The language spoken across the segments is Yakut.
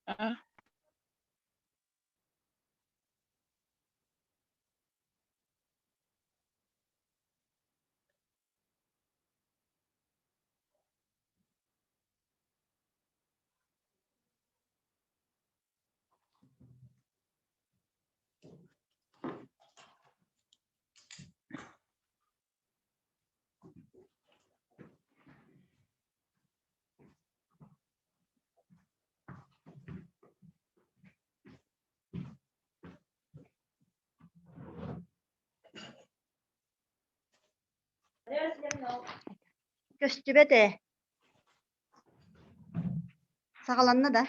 Аа. Көстүбэт ээ. Саҕаланна да?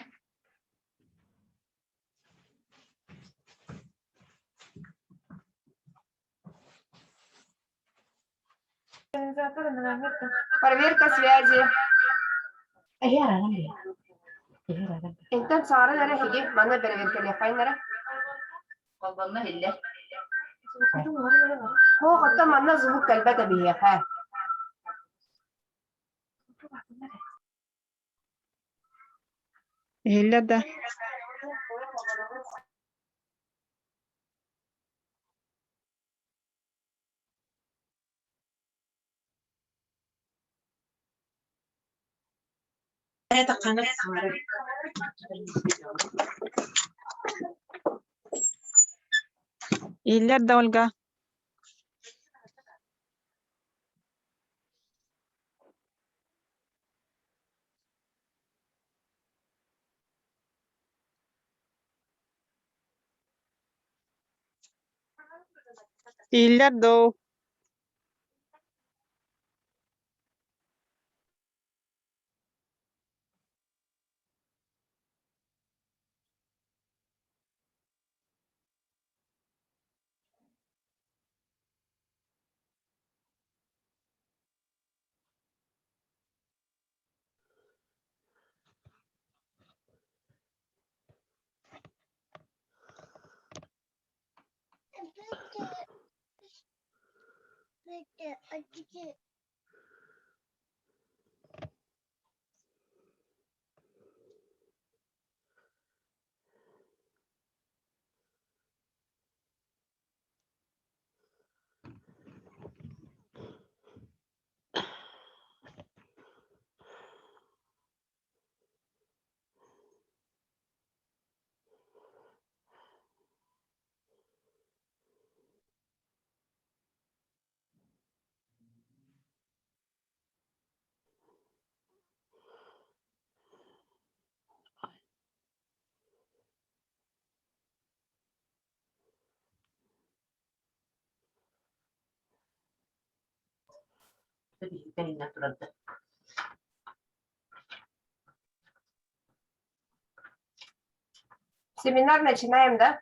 Проверка связи. Интэн саҕаран эрэ иһиги манна бэрэбиэркэлиэххэйин эрэ. Холбонно иһиллэр. Суох, оттон манна звук кэлбэт эбиһиэхэ. Иһиллэр да? Иһиллэр да, Ольга? Иһиллэр дуу? Семинар начинаем, да?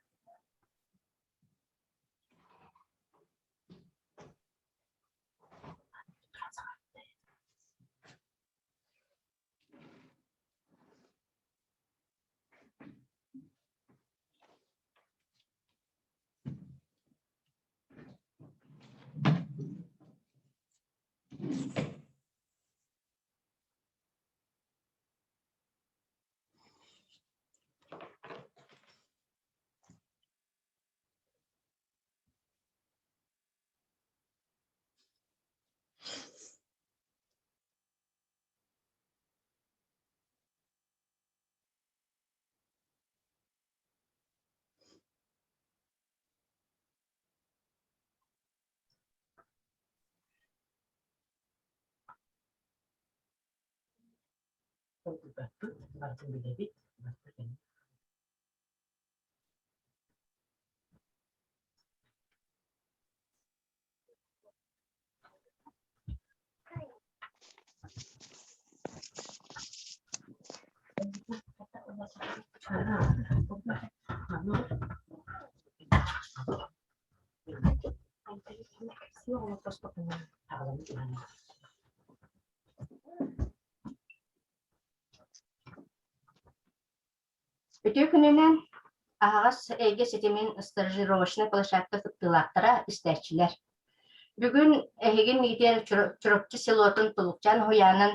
Үтүө күнүнэн аһаҕас эйгэ ситимин стажировочнай площадка кыттыылаахтара, истээччилэр. Бүгүн эһиги миитэр Чурапчы селотун Тулукчаан уһуйаанын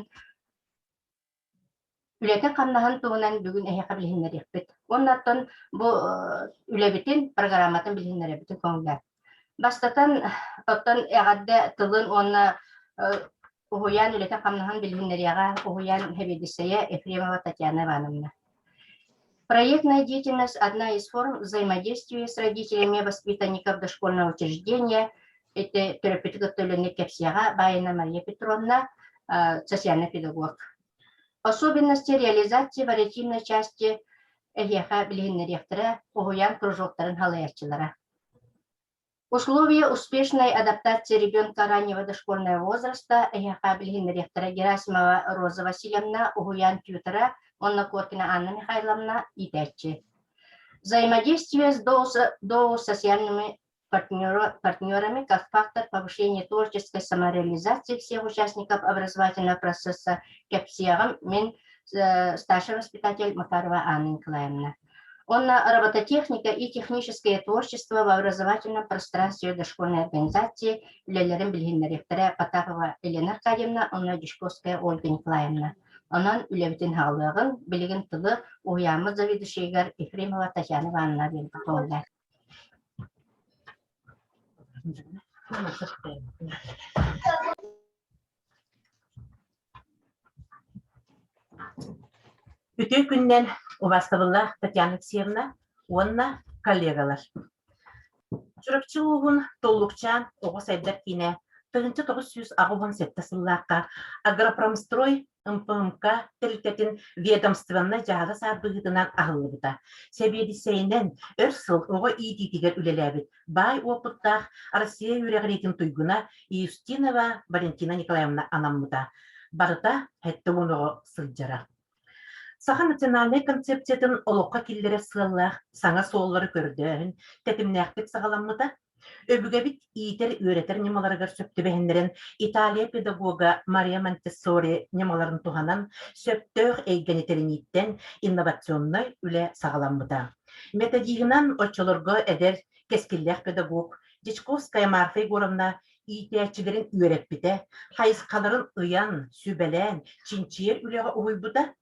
Үлэтин-хамнаһын туһунан бүгүн эһиэхэ билиһиннэриэхпит. Уонна оттон бу үлэбитин, программатын билиһиннэрэбитин көҥүллээн. Бастатан, оттон эҕэрдэ тылын уонна уһуйаан үлэтин-хамнаһын билиһиннэриэҕэ уһуйаан сэбиэдиссэйэ Ефремова Татьяна Ивановна. Проектная деятельность – одна из форм взаимодействия с родителями воспитанников дошкольного учреждения. Это төрөппүтү кытта үлэни кэпсиэҕэ Баина Мария Петровна, социальный педагог. Особенности реализации вариативной части эһиэхэ билиһиннэриэхтэрэ уһуйаан кружоктарын халайааччылара. Условия успешной адаптации ребенка раннего дошкольного возраста эһиэхэ билиһиннэриэхтэрэ Герасимова Роза Васильевна уһуйаан тьютора уонна Коркина Анна Михайловна иитээччи. Взаимодействие с доу социальными партнерами как фактор повышения творческой самореализации всех участников образовательного процесса кэпсиэҕим мин старший воспитатель Макарова Анна Николаевна. Онно робототехника и техническое творчество в образовательном пространстве дошкольной организации үлэлэрин билиһиннэриэхтэрэ Потапова Елена Аркадьевна уонна Дьячковская Ольга Николаевна. Онон үлэбитин хаалыаҕын билигин тылы уһуйааммыт заведующайыгар Ефремова Татьяна Ивановна диэн туолла. Үтүө күнүнэн убаастабыллаах Татьяна Алексеевна уонна коллегалар! Чурапчы улууһун Туллукчаан оҕо сайдар киинэ 1987 сыллаахха Агропромстрой МПМК тэрилтэтин ведомственнай дьаһала саар быһыытынан аһыллыбыта. Сэбиэдиссэйинэн өр сыл оҕо иитиитигэр үлэлээбит баай уопуттаах Россия үөрэҕириитин туйгуна Иустинова Валентина Николаевна анаммыта. Барыта 70 оҕо сылдьара. Саха национальнай концепциятын олоххо киллэрэр сыаллаах саҥа суоллары көрдөөһүн тэтимнээхтик саҕаламмыта. Өбүгэбит иитэр-үөрэтэр ньымаларыгар сөп түбэһиннэрэн Италия педагога Мария Монтессори ньымаларын туһанан сөптөөх эйгэни тэринииттэн инновационнай үлэ саҕаламмыта. Методиһынан оччолорго эдэр, кэскиллээх педагог Дьячковская Марфа Егоровна иитээччилэрин үөрэппитэ, хайысхаларын ыйан, сүбэлээн, чинчийэр үлэҕэ уһуйбута.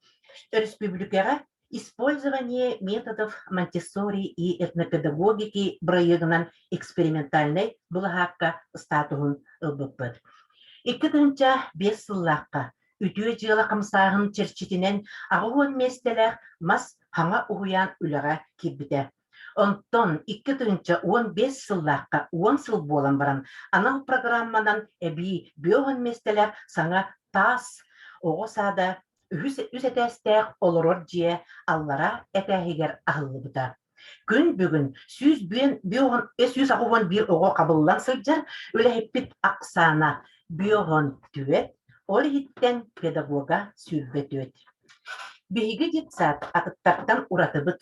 Өрөспүүбүлүкэҕэ «Использование методов Монтессори и этнопедагогики» бырайыагынан экспериментальнай былаһаакка статуһун ылбыппыт. 2005 сыллаахха үтүө дьыала хамсааһын чэрчитинэн 80 миэстэлээх мас хаҥа уһуйаан үлэҕэ киирбитэ. Онтон 2015 сыллаахха 10 сыл буолан баран анал программанан эбии 50 миэстэлээх саҥа таас оҕо саада үһүс үс этээстээх олорор дьиэ аллараа этээһигэр аһыллыбыта. Күн бүгүн 181 оҕо хабыллан сылдьар үлэһиппит ахсаана 54, ол иһиттэн педагога 24. Биһиги детсад атыттартан уратыбыт.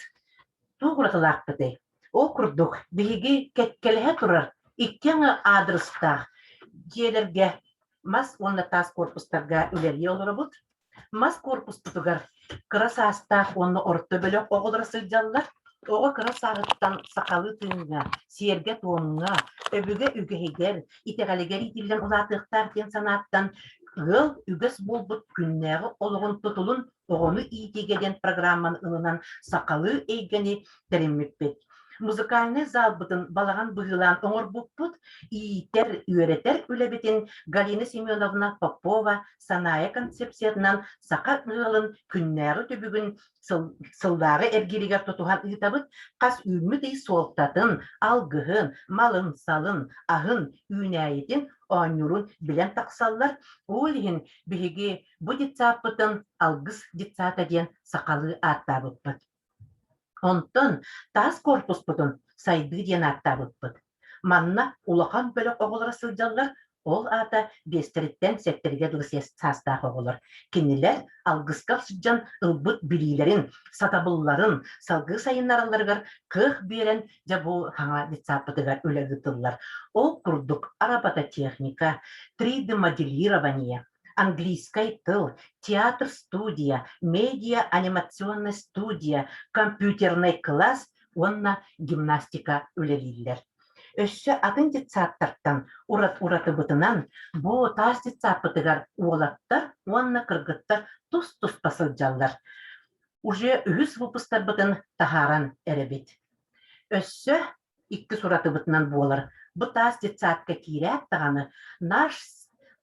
Туох уратылаахпытый? Ол курдук, биһиги кэккэлэһэ турар икки аҥы аадырыстаах дьиэлэргэ мас уонна таас корпустарга үлэлии олоробут. Мас корпуспутугар кыра саастаах уонна орто бөлөх оҕолоро сылдьаллар. Оҕо кыра сааһыттан сахалыы тыыҥҥа, сиэргэ-туомҥа, өбүгэ үгэһигэр, итэҕэлигэр иитиллэн улаатыахтаах диэн санааттан ыал үгэс буолбут күннээҕи олоҕун тутулун оҕону иитиигэ диэн программаны ылынан сахалыы эйгэни тэриммиппит. Музыкальнай залбытын балаҕан быһыылаан оҥорбуппут, иитэр, үөрэтэр үлэбитин Галина Семеновна Попова Санаайа концепциятынан саха ыалын күннээҕи түбүгүн сыллааҕы эргииригэр тутуһан ыытабыт, хас үүммүт ый суолтатын, алгыһын, малын-салын, аһын, үүнээйитин, оонньуурун билэн тахсаллар. Ол иһин биһиги Бу детсадпытын Алгыс детсада диэн сахалыы ааттаабыппыт. Онтон таас корпуспутун Сайдыы диэн ааттаабыппыт. Манна улахан бөлөх оҕолоро сылдьаллар, ол аата биэстэриттэн сэттэригэр дылы саастаах оҕолор. Кинилэр алгыска сылдьан ылбыт билиилэрин, сатабылларын салгыы сайыннаралларыгар кыах биэрэн дьэ бу хаҥа детсадпытыгар үлэ ыытыллар. Ол курдук робототехника, 3D-моделирование, английскай тыл, театр-студия, медиа-анимационная студия, компьютерный класс уонна гимнастика үлэлииллэр. Өссө атын детсадтартан урат уратыбытынан бу таас детсадпытыгар уолаттар уонна кыргыттар тус-туспа сылдьаллар. Уже үһүс выпустарбытын таһааран эрэбит. Өссө иккис уратыбытынан буолар. Бу таас детсадка киирээт даҕаны «Наш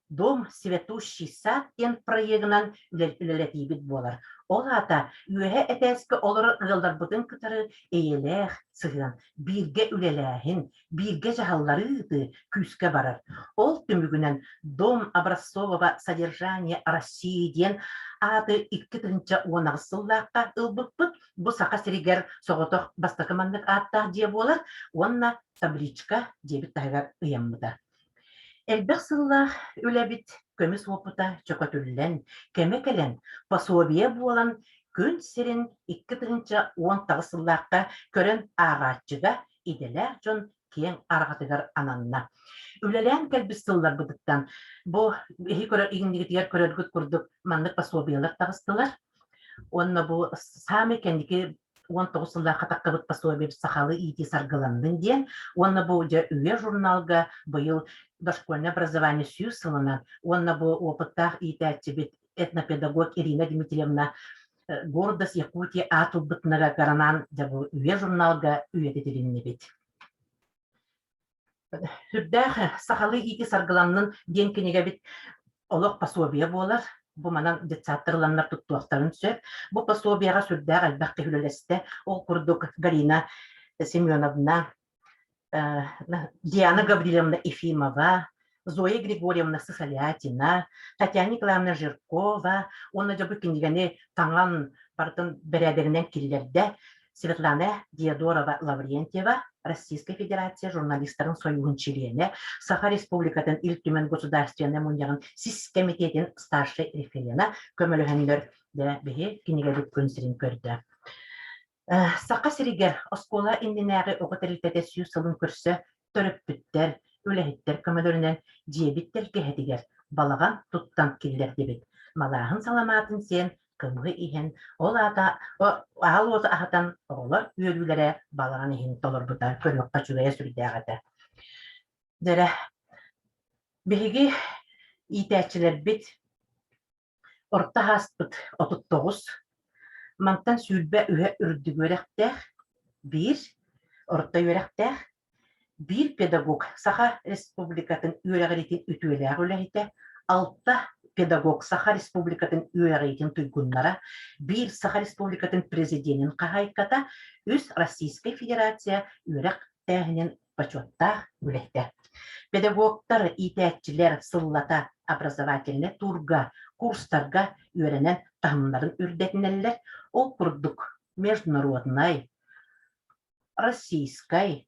дом цветущий сад» диэн проегынан үлэлэтиибит буолар. Ол аата үөһэ этээскэ олорор ыалларбытын кытары эйэлээх сыһыан, бииргэ үлэлээһин, бииргэ дьаһаллары ыытыы күүскэ барар. Ол түмүгүнэн «Дом образцового содержания России» диэн ааты 2018 сыллаахха ылбыппыт. Бу Саха сиригэр соҕотох бастакы маннык ааттаах дьиэ буолар уонна табличка дьиэбит таһыгар ыйаммыта. Элбэх сыллаах үлэбит көмүс уопута чөкөтүллэн, кэмэ кэлэн, пособие буолан күн сирин 2019 сыллаахха көрөн ааҕааччыга идэлээх дьон киэҥ араҕатыгар ананна. Үлэлээн кэлбит сылларбытыттан бу иһи көрөр иҥнигитигэр көрөргүт курдук маннык пособиелар таҕыстылар. Уонна бу саамай кэнники 19 сыллаахха таххыбыт пособие сахалыы иитии саргыланнын диэн уонна бу дьэ үйэ журналга быйыл дошкольное образование 100 сылынан уонна бу опыттаах иитээччибит этнопедагог Ирина Дмитриевна Гордость Якутии аат ылбытынара гаранаан дьэ бу үйэ журналга үйэтитилиннибит. Сүрдээх сахалыы иити саргыланнын диэн кинигэбит олох пособие буолар. Бу манан детсадтар ыланнар туттуохтарын сөп. Бу пособиеҕа сүрдээх элбэх киһи үлэлэстэ. Ол курдук Галина Семеновна, Диана Гавриловна Ефимова, Зоя Григорьевна Сысолятина, Татьяна Николаевна Жиркова уонна дьэ бу кинигэни таҥан барытын бэрээдэгинэн киллэрдэ Светлана Диодорова Лаврентьева, Российскай Федерация журналистарын сойууһун чилиэнэ, Саха Республикатын Ил Түмэн Государственнай Мунньаҕын сис кэмитиэтин старшай референа көмөлөһөннөр дьэ биһи кинигэбит күн сирин көрдө. Саха сиригэр оскуола иннинээҕи оҕо тэрилтэтэ 100 сылын көрсө төрөппүттэр, үлэһиттэр көмөлөрүнэн дьиэбит тэлгэһэтигэр балаҕан туттан киллэрдибит. Малааһын саламаатын сиэн, кымыһы иһэн, ол аата аал уоту аһатан оҕолор үөрүүлэрэ балаҕан иһин толорбута көрүөххэ үчүгэйэ сүрдээх этэ. Дьэрэ, биһиги иитээччилэрбит Орто ааспыт 39, мантан 23 үрдүк үөрэхтээх, биир орто үөрэхтээх, биир педагог Саха Республикатын үөрэҕириитин үтүөлээх үлэһитэ, алта педагог Саха Республикатын үөрэҕириитин туйгуннара, биир Саха Республикатын президенин хаһаайката, үс Российскай Федерация үөрэх тэрээһинин бочуоттаах үлэһитэ. Педагогтар, иитээччилэр сыллата образовательнай туурга, курстарга үөрэнэн таһымнарын үрдэтинэллэр. Ол курдук международнай, российскай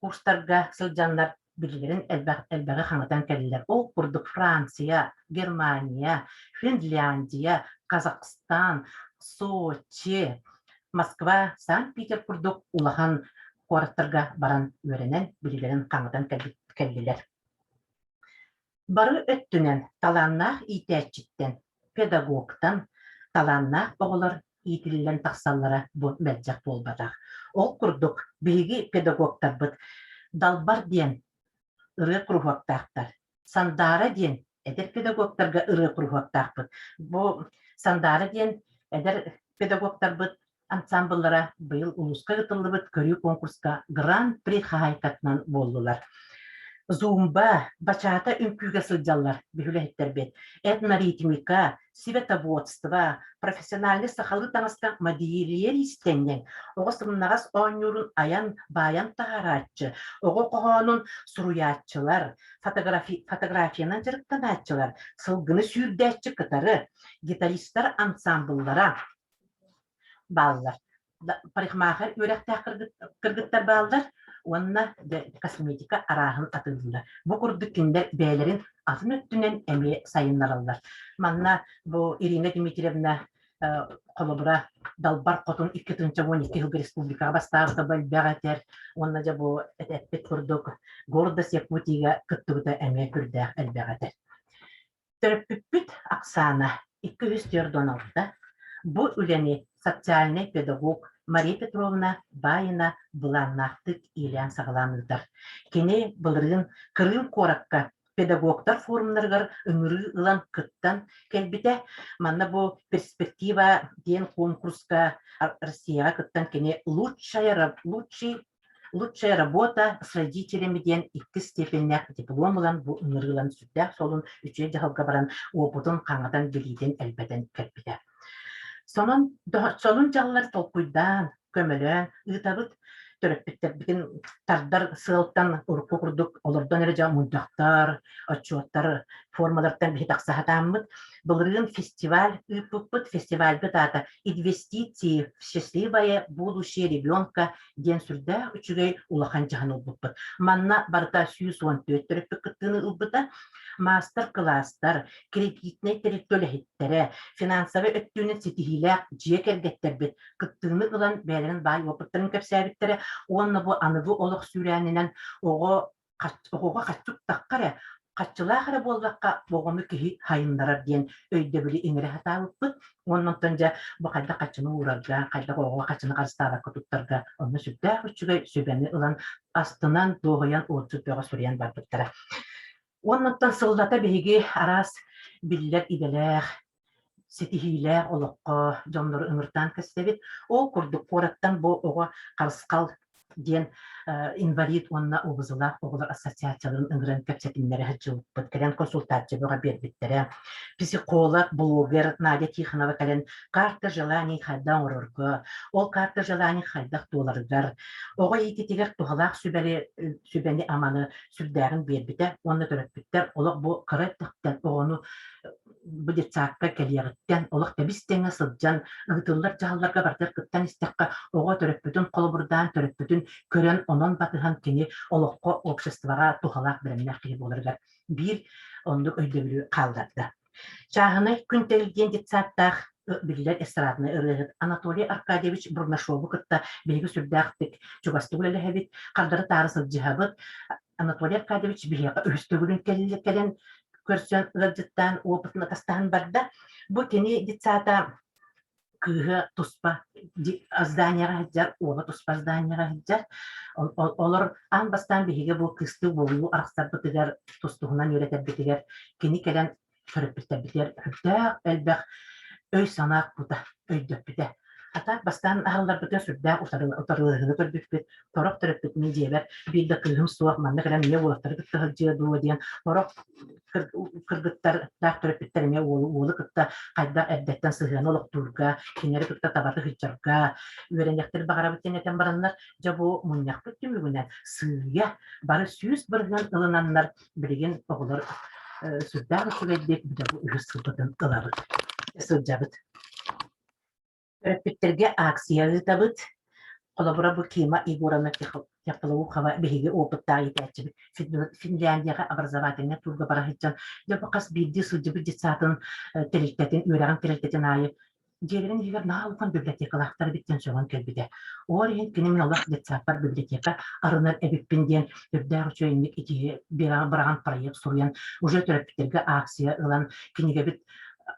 курстарга сылдьаннар билигин элбэх элбэҕи хаҥатан кэллилэр. Ол курдук Франция, Германия, Финляндия, Казахстан, Сочи, Москва, Санкт-Петербург курдук улахан куораттарга баран үөрэнэн, билиилэрин хаҥатан кэллилэр. Бары өттүнэн талааннаах иитээччиттэн, педагогтан талааннаах оҕолор иитиллэн тахсаллара бу мэлдьэх буолбатах. Ол курдук биһиги педагогтарбыт Далбар диэн ырыа куруһуоктаахтар. Сандаара диэн эдэр педагогтарга ырыа куруһуоктаахпыт. Бу Сандаара диэн эдэр педагогтарбыт ансамбллара быйыл улууска ыытыллыбыт көрүү конкурска Гран-при хаһаайкатынан буоллулар. Зумба, бачата үҥкүүгэ сылдьаллар биһүлэһиттэрбит. Этноритмика, световодство, профессиональный сахалыы таҥаска модельер иистэнньэҥ, оҕо сымнаҕас оонньуурун айан, баайан таһаарааччы, оҕо хоһоонун суруйааччылар, фотографиянан дьарыктанааччылар, сылгыны сүүрдээччи кытары, гитаристар ансамбллара, бааллар. Парикмахер үөрэхтээх кыргыттар бааллар уонна косметика арааһын атыылыыллар. Бу курдук кинилэр бэйэлэрин атын өттүнэн эмиэ сайыннараллар. Манна бу Ирина Дмитриевна холобура Далбар Хотун 2012 сылга республикаҕа бастаабыта бу элбэх этэр уонна дьэ бу эппит курдук Гордость Якутияга кыттыбыта эмиэ күрдээх элбэх этэр. Төрөппүппүт Оксана 246. Бу үлэни социальнай педагог Мария Петровна Баина былааннаахтык иилээн-саҕалаан ыытар. Кини былырыын Крым куоракка педагогтар форумнарыгар ыҥырыы ылан кыттан кэлбитэ. Манна бу «Перспектива» диэн конкурска Россияҕа кыттан кини лучшая, лучший Лучшая работа с родителями диэн иккис степеннээх диплом ылан бу ыҥырыылан сүрдээх солун үчүгэй дьаһалга баран уопутун хаҥатан билиитин элбэтэн кэлбитэ. Сонун, сонун дьаллар толкуйдаан, көмөлөөн ыытабыт. Төрөппүттэрбитин тардар сыалтан урукку курдук олордон эрэ дьон мунньахтар, отчуоттар формалартан биһи тахса сатааммыт. Былырыын фестиваль ыыппыппыт. Фестивальбыт аата «Инвестиции в счастливое будущее ребенка» диэн сүрдээх үчүгэй улахан дьаһан ылбыппыт. Манна барыта 114 төрөппүт кыттыыны ылбыта. Маастар-кылаастар, кредитнэй тэрилтэ үлэһиттэрэ, финансовай өттүнэн ситиһиилээх дьиэ кэргэттэрбит кыттыыны ылан бэйэлэрин баай уопуттарын кэпсээбиттэрэ уонна бу аныгы олох сүүрээнинэн оҕо оҕоҕо харчы уктахха эрэ, харчылаах эрэ буоллахха оҕону киһи сайыннарар диэн өйдөбүлү иҥэрэ сатаабыппыт. Уонна онтон дьэ бу хайдах харчыны уурарга, хайдах оҕоҕо харчыны харыстаабакка туттарга онно сүрдээх үчүгэй сүбэни ылан астынан, дуоһуйан, уотсут бөҕө суруйан барбыттара. Уонна оттон сыллата биһиги араас биллэр идэлээх, ситиһиилээх олоххо дьоннору ыҥыртаан кэстэбит. Ол курдук куораттан бу оҕо харысхал диэн инвалид уонна ОБЗ-лаах оҕолор ассоциацияларын ыҥыран кэпсэтиннэрэ сылдьыбыппыт. Кэлэн консультация бөҕө биэрбиттэрэ. Психолог, блогер Надя Тихонова кэлэн карта желаний хайдах оҥорорго, ол карта желаний хайдах туоларыгар, оҕо иититигэр туһалаах сүбэни, сүбэни-аманы сүрдээҕин биэрбитэ уонна төрөппүттэр олох бу кыра эрдэхтэн оҕону бу детсадка кэлиэҕиттэн олох тэбис-тэҥҥэ сылдьан ыытыллар дьаһалларга барытыгар кыттан истэххэ оҕо төрөппүтүн холобурдаан төрөппүтүн көрөн онон батыһан кини олоххо обществоҕа туһалаах бэлэмнээх киһи буоларыгар биир оннук өйдөбүлү хаалларда. Чааһынай күнтэл диэн детсадтаах биллэр эстраднай ырыаһыт Анатолий Аркадьевич Бурнашову кытта биһиги сүрдээхтик чугастык үлэлэһэбит, хардары-таары сылдьыһабыт. Анатолий Аркадьевич биһиэхэ үһүс төгүлүн кэлэн көрсөн ыалдьыттаан опытын атастаһан барда. Бу кини детсада кыыһа туспа зданияҕа сылдьар, уола туспа зданияҕа сылдьар. Олор аан бастаан биһиги бу кыыстыы буолуу арахсарбытыгар, тустуһунан үөрэтэрбитигэр кини кэлэн төрөппүттэрбитигэр сүрдээх элбэх өй-санаа кута өйдөппүтэ. Ата бастаан аһылларбытыгар сүрдээх утарылаһыыны көрбүппүт. Сорох төрөппүт мин дьиэбэр биир да кыыһым суох, манна кэлэн эмиэ уолаттары кытта сылдьыа дуо диэн сорох кыргыттардаах төрөппүттэр эмиэ уолу, уолу кытта хайдах эрдэттэн сыһыаны олохтуурга, кинилэри кытта табаты сылдьарга үөрэниэхтэрин баҕарабыт диэн этэн бараннар, дьэ бу мунньахпыт түмүгүнэн сыыйа бары 100% ылынаннар билигин оҕолор сүрдээх үчүгэйдик бу үһүс сылбытын ылабыт, сылдьабыт. Төрөппүттэргэ акция ыытабыт. Холобура, бу Кима Егоровна Теплоухова биһиги опыттаах иитээччибит Финляндияҕа образовательнай турга бара сылдьан, дьэ бу хас биирдии сылдьыбыт детсадын тэрилтэтин, үөрэҕин тэрилтэтин аайы дьиэлэрин иһигэр наһаа улахан библиотекалаахтар эбит диэн сөҕөн кэлбитэ. Ол иһин кини мин олох детсадпар библиотека арынар эбиппин диэн үрдээх үчүгэйник итиһи быраҕан проект суруйан, уже төрөппүттэргэ акция ылан кинигэбит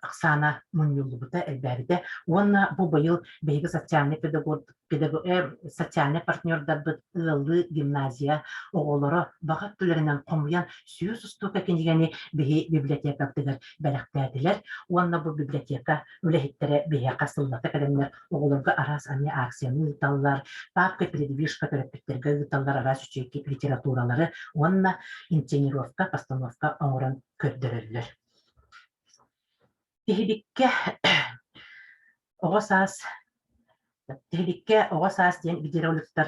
ахсаана мунньуллубута, элбээбитэ. Уонна бу быйыл биһиги социальный педагог, педагог, социальный партнердарбыт ыаллыы гимназия оҕолоро баҕа өттүлэринэн хомуйан 100 устуука кинигэни биһи библиотекабытыгар бэлэхтээтилэр. Уонна бу библиотека үлэһиттэрэ биһиэхэ сыллата кэлэннэр оҕолорго араас эмиэ акцияны ыыталлар, папка передвижка төрөппүттэргэ ыыталлар араас үчүгэй литературалары уонна инсценировка, постановка оҥорон көрдөрөллөр. Тиһиликкэ оҕо саас Тиһиликкэ оҕо саас диэн видеороликтар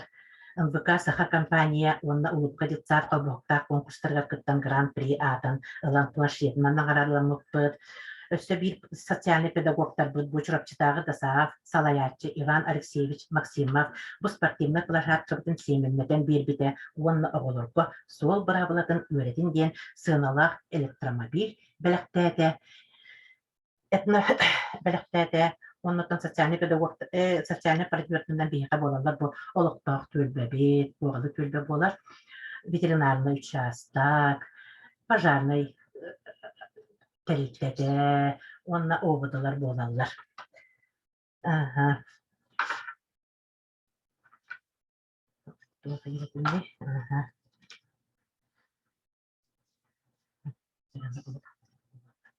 НВК Саха компания уонна Улыбка детсад холбоһуктаах конкурстарыгар кыттан гран-при аатын ылан планшетынан наҕараадаламмыппыт. Өссө биир социальнай педагогтарбыт бу Чурапчытааҕы ДОСААФ салайааччы Иван Алексеевич Максимов бу спортивнай площадкабытын сиэмэннэтэн биэрбитэ уонна оҕолорго суол быраабылатын үөрэтин диэн сыаналаах электромобиль бэлэхтээтэ. Этно бэлэхтээтэ уоннаттан социальный педагог социальный партнерынан биһиэхэ буолаллар бу олохтоох түөлбэбит, куоҕалы түөлбэ буолар, ветеринарный участок, пожарный тэрилтэтэ уонна ОВД-лар буолаллар. Аха.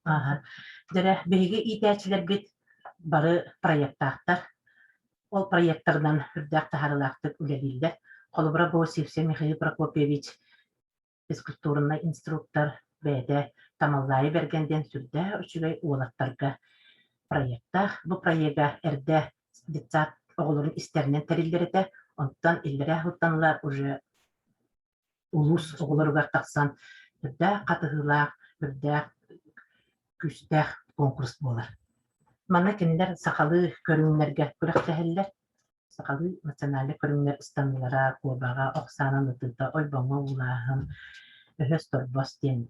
Ааһа. Дьэрэ, биһиги иитээччилэрбит бары проектаахтар. Ол проектарынан үрдээх таһаарыылаахтык үлэлииллэр. Холобура, бу Сивцев Михаил Прокопьевич физкультурнай инструктор бэйэтэ Тамаллаайы Бэргэн диэн сүрдээх үчүгэй уолаттарга проектаах. Бу проега эрдэ детсад оҕолорун истэринэн тэриллэр этэ. Онтон иллэрээ сылтан ыла уже улуус оҕолоругар тахсан үрдээх хатыһыылаах, үрдээх күүстээх конкурс буолар. Манна кинилэр сахалыы көрүҥнэргэ күрэхтэһэллэр. Сахалыы национальнай көрүҥнэр ыстаныылара, куобаҕа, ох саанан ытыыта, ойбоҥҥо уулааһын, өһөс торбос диэн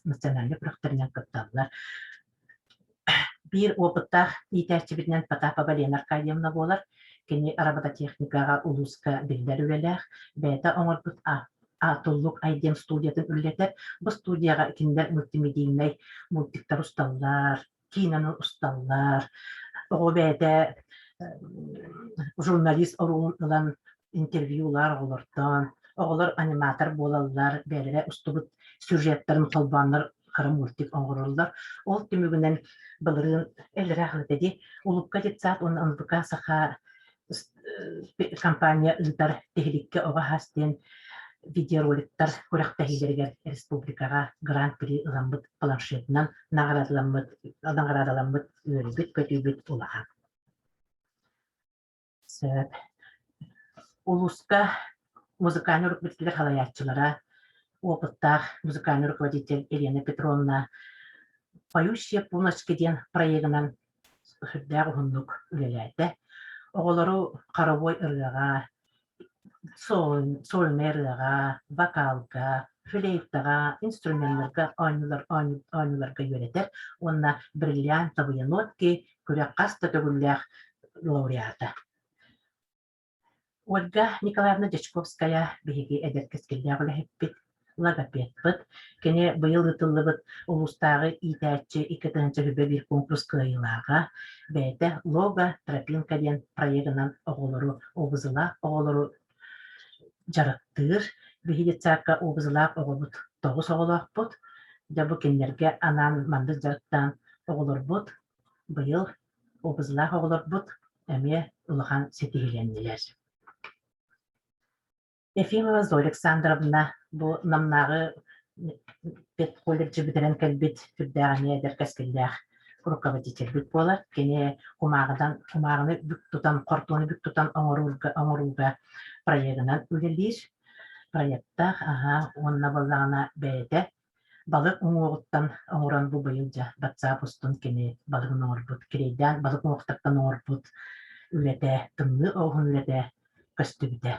национальнай күрэхтэринэн кытталлар. Биир опыттаах иитээччибитинэн Потапова Лена Аркадьевна буолар. Кини робототехникаҕа улууска биллэр үлэлээх, бэйэтэ оҥорбут Туллук Ай диэн студиятын үлэлэтэр. Бу студияҕа кинилэр мультимедийнай мультиктар усталлар, киинэни усталлар. Оҕо бэйэтэ журналист оруолун ылан интервьюлар оҕолортон, оҕолор аниматор буолаллар, бэйэлэрэ устубут сюжеттарын холбооннор кыра мультик оҥороллор. Ол түмүгүнэн былырыын элрээх ди Улукка детсад уонна НВК Саха компания ыытар тиһиликкэ оҕо хас диэн видеороликтар күрэхтэһиилэригэр республикаҕа гран-при ыламмыт планшетынан наҕараадаламмыт наҕараадаламмыт үөрүүбүт-көтүүбүт улахан. Сөп. Улууска музыкальнай руководителлэр салайааччылара, опыттаах музыкальный руководитель Елена Петровна «Поющие пуночки» диэн проегынан сүрдээх уһуннук үлэлээтэ. Оҕолору хоровой ырыаҕа, сольнай ырыаҕа, вокалга, флейтаҕа, инструменнарга оонньуулар оонньууларга үөрэтэр уонна бриллиантовые нотки күрэх хас да төгүллээх лауреата. Ольга Николаевна Дьячковская биһиги эдэр кэскиллээх үлэһиппит, логопедпыт. Кини быйыл ыытыллыбыт улуустааҕы иитээччи 2021 конкурс кыайыылааҕа, бэйэтэ «Лого тропинка» диэн проегынан оҕолору, обузылаах оҕолору дьарыктыыр. Биһиги детсадка обузылаах оҕобут тоҕус оҕолоохпут. Дьэ бу кинилэргэ анаан маннык дьарыктаан оҕолорбут быйыл обузылаах оҕолорбут эмиэ улахан ситиһиилэннилэр. Ефимова Зоя Александровна бу Намнааҕы педколледжы бүтэрэн кэлбит сүрдээх эмиэ эдэр кэскиллээх руководительбит буолар. Кини кумааҕыдан кумааҕыны бүк тутан, хортуону бүк тутан оҥорууга, оҥорууга проегынан үлэлиир. Проектаах, аһа, уонна буоллаҕына бэйэтэ балык уҥуоҕуттан оҥорон бу быйыл дьэ батсаап устун кини балыгын оҥорбут, кирэйдээн балык уҥуохтартан оҥорбут үлэтэ, тымныы оҕуһун үлэтэ көстүбүтэ.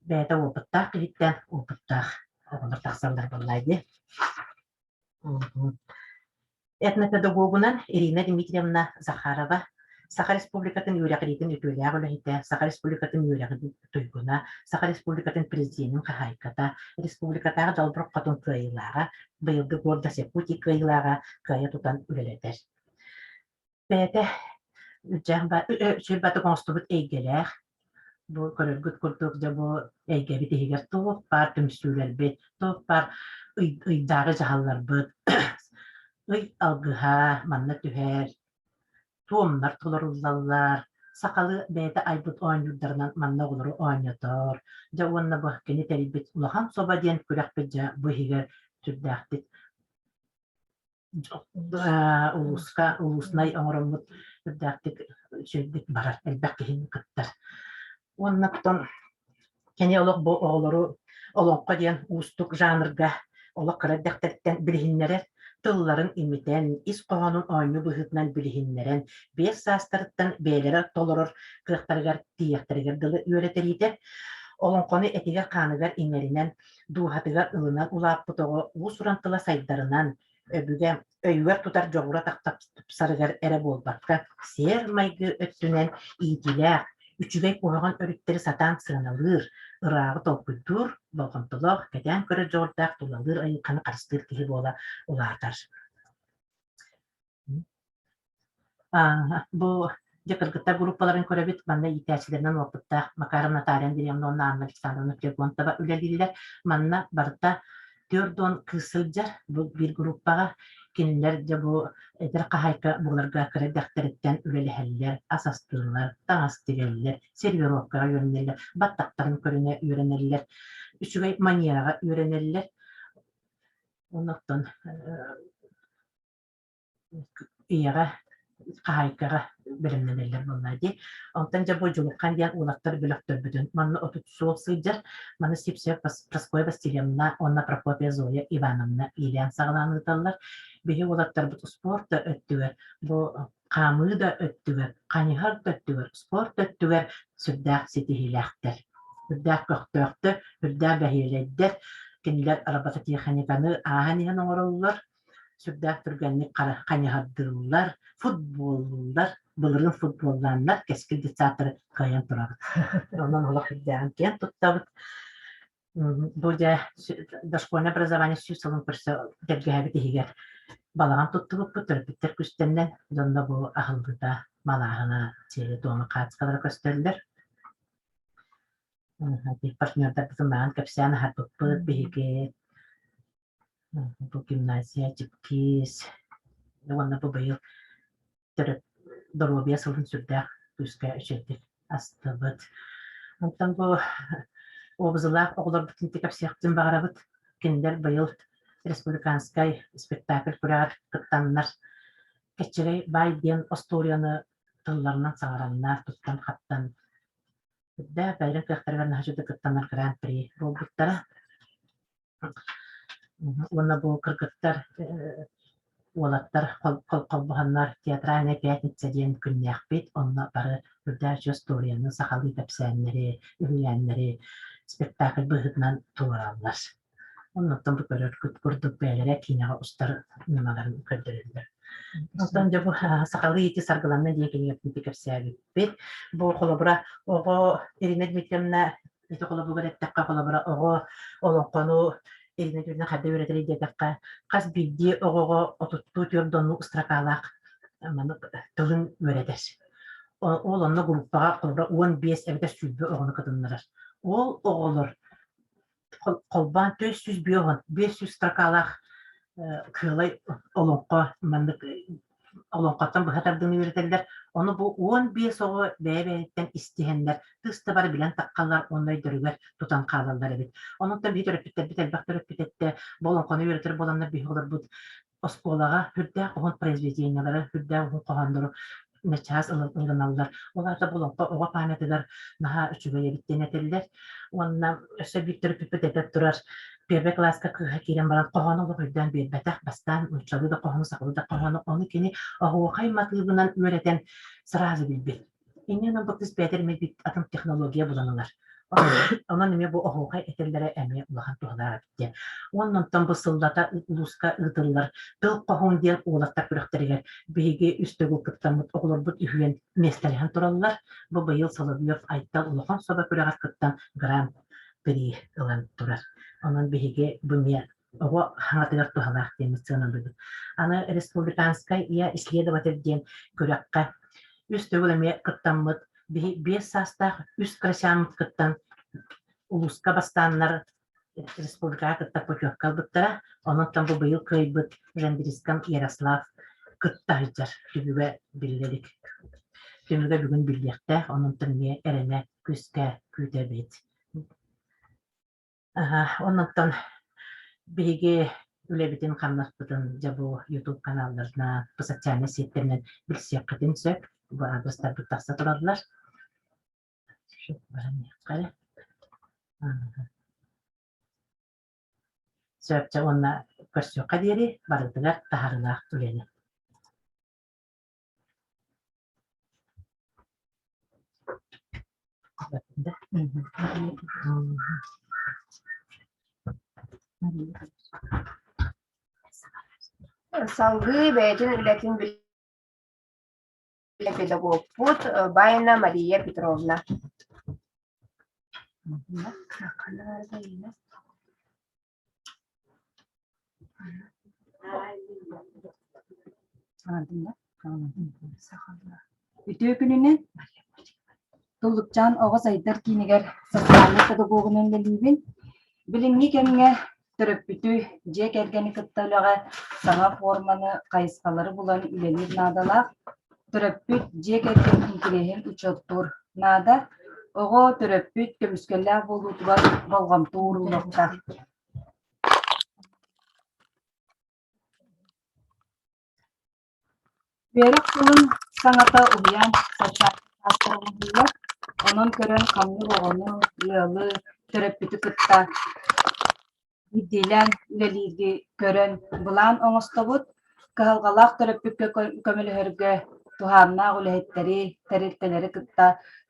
Бэйэтэ опыттаах киһиттэн опыттаах оҕолор тахсаллар буоллаа дии. Этнопедагогунан Ирина Дмитриевна Захарова Саха Республикатын үөрэҕириитин үтүөлээх үлэһитэ, Саха Республикатын үөрэҕин туйгуна, Саха Республикатын президенин хаһаайката, республикатааҕы Далбар Хотун кыайыылааҕа, быйылгы Гордость Якутии кыайыылааҕа кыайа тутан үлэлэтэр. Бэйэтэ үчүгэй батык оҥостубут эйгэлээх. Бу көрөргүт курдук дьэ бу эйгэбит иһигэр туох баар түмсүүлэрбит, туох баар ыйдааҕы дьаһалларбыт, ый алгыһа манна түһэр, туомнар толоруллаллар, сахалыы бэйэтэ айбыт оонньуурдарынан манна оҕолору оонньотор. Дьэ уонна бу кини тэрийбит Улахан собо диэн күрэхпит дьэ бу иһигэр сүрдээхтик улууска улууснай оҥороммут үрдээхтик үчүгэйдик барар элбэх киһини кыттар уонна оттон кини олох бу оҕолору олоҥхо диэн уустук жанрга олох кыра эрдэхтэриттэн билиһиннэрэр тылларын имитэн ис хоһоонун оонньуу быһыытынан билиһиннэрэн 5 саастарыттан бэйэлэрэ толорор кыахтарыгар тиийиэхтэригэр дылы үөрэтэриитэ олоҥхону этигэр-хааныгар иҥэринэн дууһатыгар ылынан улааппыт оҕо уус-уран тыла сайдарынан, өбүгэ өйүгэр тутар дьоҕура тупсарыгар эрэ буолбакка, сиэр-майгы өттүнэн иитиилээх, үчүгэй куһаҕан өрүттэри сатаан сыаналыыр, ырааҕы толкуйдуур, болҕомтолоох, кэтээн көрөр дьоҕурдаах тулалыыр айылҕаны харыстыыр киһи буола улаатар. Бу Дьэ кыргыттар группаларын көрөбүт, манна иитээччилэринэн уопуттаах Макаров Наталья Андреевна уонна Анна Александровна Флегонтова үлэлииллэр. Манна барыта 40 кыыс сылдьар бу биир группаҕа. Кинилэр дьэ бу эдэр хаһаайка буоларга кыра эрдэхтэриттэн үлэлэһэллэр, ас астыыллар, таҥас тигэллэр, сервировкаҕа үөрэнэллэр, баттахтарын көрүнэ үөрэнэллэр, үчүгэй манераҕа үөрэнэллэр. Оннуктан ийэҕэ, хаһаайкаҕа бэлэмнэнэллэр буоллаа дии. Онтон дьэ бу Дьулурхан диэн уолаттар бөлөхтөрбүтүн манна 30 суол сылдьар. Маны Сипсев Прасковья Васильевна уонна Прокопья Зоя Ивановна иилээн-саҕалаан ыыталлар. Биһи уолаттарбыт спорт да өттүгэр, бу хаамыы да өттүгэр, хайыһар да өттүгэр, спорт өттүгэр сүрдээх ситиһиилээхтэр. Сүрдээх көхтөөхтөр, сүрдээх бэһиэлэйдэр. Кинилэр робототехниканы ааһан иһэн оҥороллор. Сүрдээх түргэнник хайыһардыыллар, футболлууллар, былырыын футболлааннар кэскил детсадтары кыайан турабыт. Онон олох үрдээҕин киэн туттабыт. Бу дьэ дошкольное образование сүүс сылын көрсө тэлгэһэбит иһигэр балаҕан туттубуппут, төрөппүттэр күстэннэн дьонно бу аһыллыыта, малааһына, сиэри-туома хаацкалара көстөллөр. Партнердарбытын маҕан кэпсээн аһарбыппыт биһиги Бу гимназия Чипкиис уонна бу быйыл төрөп доруобуйа сылын сүрдээх күүскэ үчүгэйдик астыбыт. Онтон бу обзылаах оҕолорбутун кэпсиэхпитин баҕарабыт. Кинилэр быйыл республиканскай спектакль күрэҕэр кыттаннар Кэччэгэй баай диэн остуоруйаны тылларынан саҥараннар, туттан-хаптан сүрдээх бэйэлэрин кыахтарыгар наһаа үчүгэйдик кыттаннар гран-при буолбуттара. Уонна бу кыргыттар, уолаттар холбоһоннор «Театральная пятница» диэн күннээхпит. Онно бары үрдээх остуоруйаны, сахалыы кэпсээннэри, үһүйээннэри спектакль быһыытынан туруораллар. Оннуттан бу көрөргүт курдук бэйэлэрэ киинэҕэ устар ньымаларын көрдөрөллөр. Онтон дьэ бу сахалыы ити саргыланна диэн кинигэбитин кэпсээбиппит. Бу холобура оҕо Ирина Дмитриевна Ити холобугар эттэххэ, холобура, оҕо олоҥхону Ирина Юрьевна хайда үөрэтэрий диэтэххэ, хас биирдии оҕоҕо отуттуу түөрт строкалаах маны тылын үөрэтэр. Ол онно группаҕа холобура 15 эбэтэр 20 оҕону кытыннарар. Ол оҕолор холбоон 450 500 строкалаах кыалай олоҥхо маннык олоҥхоттон быһа тардыыны үөрэтэллэр. Ону бу 15 оҕо бэйэ-бэйэттэн истиһэннэр, тыс да бары билэн таххаллар уонна өйдөрүгэр тутан хаалаллар эбит. Онон биһи төрөппүттэрбит элбэх төрөппүт эттэ, бу олоҥхону үөрэтэр буоланнар биһи олорбут оскуолаҕа сүрдээх уһун произведениелары, сүрдээх уһун хоһооннору начаас ылыналлар. Ол аата бу олоҥхо оҕо памятыгар наһаа үчүгэй эбит диэн этэллэр. Уонна өссө биир төрөппүппүт этэ турар, первый класска кыыһа киирэн баран хоһоону олох өйдөөн биэрбэтэх, бастаан нууччалыы да хоһоону, сахалыы да хоһоону, ону кини оһуохай матыыбынан үөрэтэн сразу билбит. Иннинэн бу кыыс бэйэтэ эмиэ атын технология булан ылар. Онон эмиэ бу оһуохай этэллэрэ эмиэ улахан туһалаах эбит диэн. Уонна онтон бу сыллата улууска ыытыллар Тыл хоһуун диэн уолаттар күрэхтэригэр биһиги үс төгүл кыттаммыт оҕолорбут үһүөн миэстэлэһэн тураллар. Бу быйыл Соловьев Айтал улахан собо күрэҕэр кыттан гран-при ылан турар. Онон биһиги бу эмиэ оҕо хаҥатыгар туһалаах диэн сыаналыыбыт. Аны республиканскай я исследователь диэн күрэххэ үс төгүл эмиэ кыттаммыт биһи 5 саастаах үс кырачааммыт кыттан улууска бастааннар республикаҕа кытта путевка ылбыттара. Онон бу быйыл кыайбыт Жандирискам Ярослав кытта сылдьар түмүгэ биллэ илик. Түмүгэ бүгүн биллиэхтээх, онон эмиэ эрэнэ күүскэ күүтэбит. Оннуттан биһиги үлэбитин-хамнаспытын дьэ бу YouTube каналларынан, бу социальнай сетьтэринэн билсиэххитин сөп. Бу аадырыстарбыт тахса тураллар. Сөп дьэ уонна көрсүөххэ диэри барытыгар таһаарыылаах үлэни. Салгыы бэйэтин үлэтин билэ педагогпут Байна Мария Петровна. Үтүө күнүнэн Туллукчаан оҕо сайдар киинигэр социальнай педагогунан үлэлиибин. Билиҥҥи кэмҥэ төрөппүтү, дьиэ кэргэни кытта үлэҕэ саҥа форманы, хайысхалары булан үлэлиир наадалаах. Төрөппүт дьиэ кэргэн интэриэһин учуоттуур наада. Оҕо төрөппүт көмүскэллээх буолуутугар болҕомто ууруллуохтаах. Үөрэх сылын саҥата уһуйаан социальнай саастара оҥоһуллар, онон көрөн ханнык оҕону, ыалы, төрөппүтү кытта биирдиилээн үлэлиирги көрөн былаан оҥостобут, кыһалҕалаах төрөппүккэ көмөлөһөргө туһааннаах үлэһиттэри, тэрилтэлэри кытта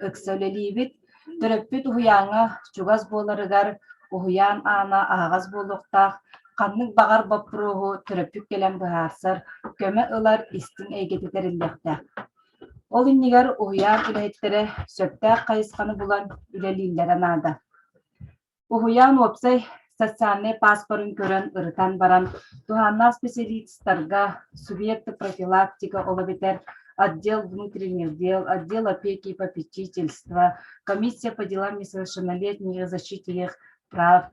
ыкса үлэлиибит. Төрөппүт уһуйааҥҥа чугас буоларыгар уһуйаан аана аһаҕас буолуохтаах, ханнык баҕар боппуруоһу төрөппүт кэлэн быһаарсар, көмө ылар истиҥ эйгэтэ тэриллиэхтээх. Ол иннигэр уһуйаан үлэһиттэрэ сөптөөх хайысханы булан үлэлииллэрэ наада. Уһуйаан уопсай социальнай пааспарын көрөн, ырытан баран, туһааннаах специалистарга субъекты профилактика, ол эбэтэр отдел внутренних дел, отдел опеки и попечительства, комиссия по делам несовершеннолетних и защите их прав,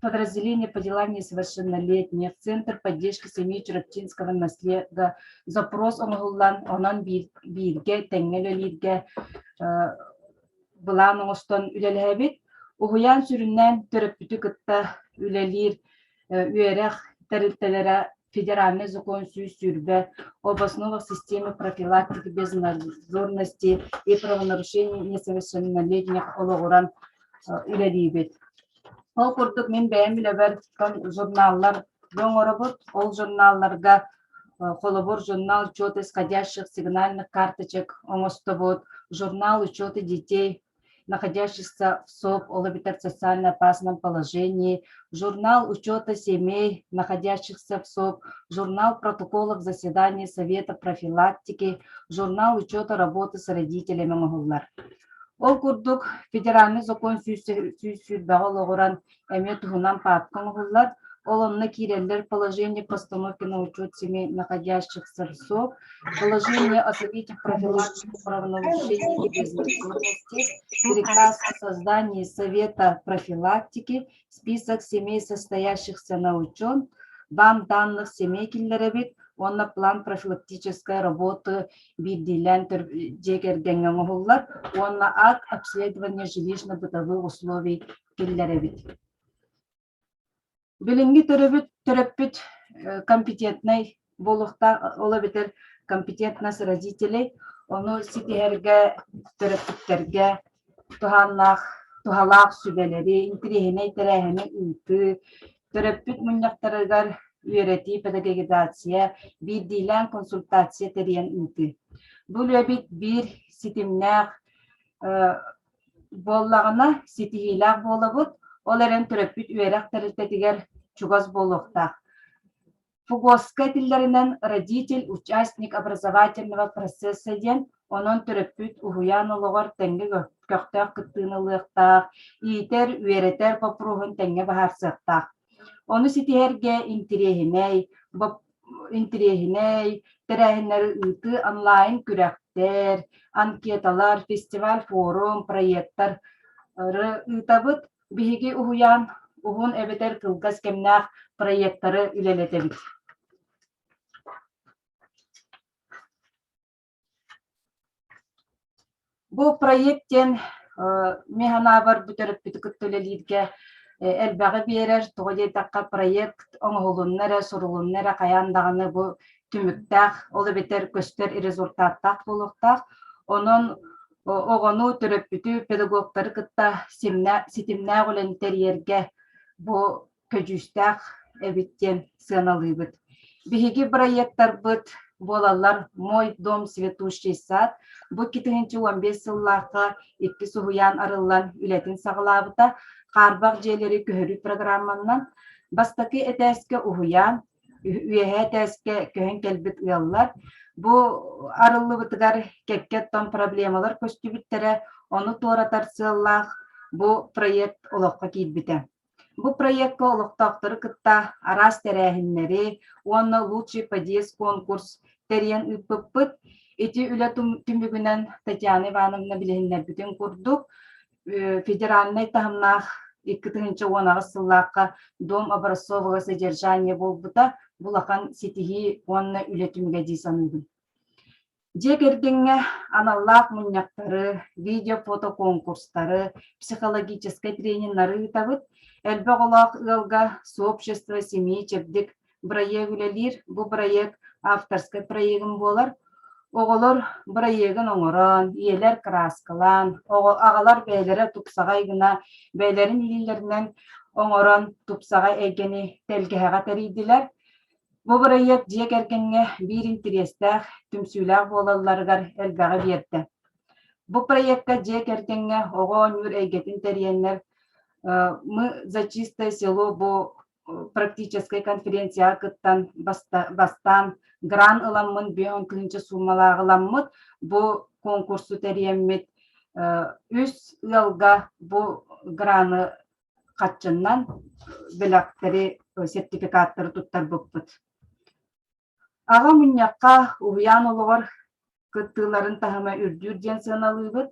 подразделение по делам несовершеннолетних, Центр поддержки семьи Чурапчинского наслега запрос оҥоһуллан, онон бииргэ тэҥҥэ үлэлииргэ былаан оҥостон үлэлэһэбит. Уһуйаан сүрүннээн төрөппүтү кытта үлэлиир үөрэх тэрилтэлэрэ федеральный закон 120 об основах системы профилактики безнадзорности и правонарушений несовершеннолетних олоҕуран үлэлиибит. Ол курдук мин бэйэм үлэбэр журналлар оҥоробут. Ол журналларга Холобур, журнал учета исходящих сигнальных карточек оҥостобут, журнал учета детей, находящихся в СОП, ол эбэтэр социально опасном положении, журнал учета семей, находящихся в СОП, журнал протоколов заседаний Совета профилактики, журнал учета работы с родителями оҥоһуллар. Ол курдук, федеральный закон 120 олоҕуран эмиэ туһунан паапка оҥоһуллар. Ол онно киирэллэр положение постановки на учет семей, находящихся в СОП, положение о совете профилактики правонарушений и безнадзорности, приказ о создании Совета профилактики, список семей, состоящихся на учет, банк данных семей киллэрэбит уонна план профилактической работы биирдиилээн дьиэ кэргэҥҥэ оҥоһуллар уонна акт обследования жилищно-бытовых условий киллэрэбит. Билиҥҥи төрөбүт төрөппүт компетентнай буолуохтаах, ол эбэтэр компетентность родителей, ону ситиһэргэ төрөппүттэргэ туһааннаах туһалаах сүбэлэри, интириэһинэй тэрээһини ыытыы, төрөппүт мунньахтарыгар үөрэтии, педагогизация, биирдиилээн консультация тэрийэн ыытыы. Бу үлэбит биир ситимнээх буоллаҕына, ситиһиилээх буолабыт, ол эрэн төрөппүт үөрэх тэрилтэтигэр чугас буолуохтаах. ФГОСка этиллэринэн родитель участник образовательного процесса диэн, онон төрөппүт уһуйаан олоҕор тэҥҥэ көхтөөх кыттыыны ылыахтаах, иитэр, үөрэтэр боппуруоһун тэҥҥэ быһаарсыахтаах. Ону ситиһэргэ интириэһинэй, интириэһинэй тэрээһиннэри ыытыы онлайн күрэхтэр, анкеталар, фестиваль, форум, проектары ыытабыт. Биһиги уһуйаан уһун эбэтэр кылгас кэмнээх проектары үлэлэтэбит. Бу проект диэн мин санаабар бу төрөппүтү кытта үлэлииргэ элбэҕи биэрэр. Тоҕо диэтэххэ проект оҥоһулунна эрэ, сурулунна эрэ хайаан даҕаны бу түмүктээх, ол эбэтэр көстөр результаттаах буолуохтаах. Онон оҕону, төрөппүтү, педагогтары кытта ситимнээх үлэни тэрийэргэ бу көдьүүстээх эбит диэн сыаналыыбыт. Биһиги бырайыактарбыт буолаллар «Мой дом цветущий сад» бу 2015 сыллаахха иккис уһуйаан арыллан үлэтин саҕалаабыта. Хаарбах дьиэлэри көһөрүү программанан бастакы этээскэ уһуйаан, үөһээ этээскэ көһөн кэлбит ыаллар. Бу арыллыбытыгар кэккэ оттон проблемалар көстүбүттэрэ, ону туоратар сыаллаах бу проект олоххо киирбитэ. Бу проекка олохтоохтору кытта араас тэрээһиннэри уонна «Лучший подъезд» конкурс тэрийэн ыыппыппыт. Ити үлэ түмүгүнэн Татьяна Ивановна билиһиннэрбитин курдук, федеральнай таһымнаах 2018 сыллаахха Дом образцового содержания буолбута бу улахан ситиһии уонна үлэ түмүгэ дии саныыбын. Дьиэ кэргэҥҥэ аналлаах мунньахтары, видео-фото конкурстары, психологическай трениннары ыытабыт. Элбэх оҕолоох ыалга «Сообщество семьи чэбдик» бырайыак үлэлиир. Бу бырайыак авторскай проегым буолар. Оҕолор бырайыагын оҥорон, ийэлэр кырааскалаан, аҕалар бэйэлэрэ тупсаҕай гына бэйэлэрин илиилэринэн оҥорон тупсаҕай эйгэни тэлгэһэҕэ тэрийдилэр. Бу бырайыак дьиэ кэргэҥҥэ биир интэриэстээх, түмсүүлээх буолалларыгар элбэҕи биэрдэ. Бу проекка дьиэ кэргэҥҥэ оҕо оонньуур эйгэтин тэрийэннэр «Мы за чистое село» бу практическай конференцияҕа кыттан бастаан грант ыламмын 50 тыһыынча суумалаах ыламмыт бу конкурсу тэрийэммит үс ыалга бу граны хаччыннан бэлэхтэри, сертификаттары туттарбыппыт. Аҕа мунньахха уһуйаан олоҕор кыттыыларын таһыма үрдүүр диэн сыаналыыбыт.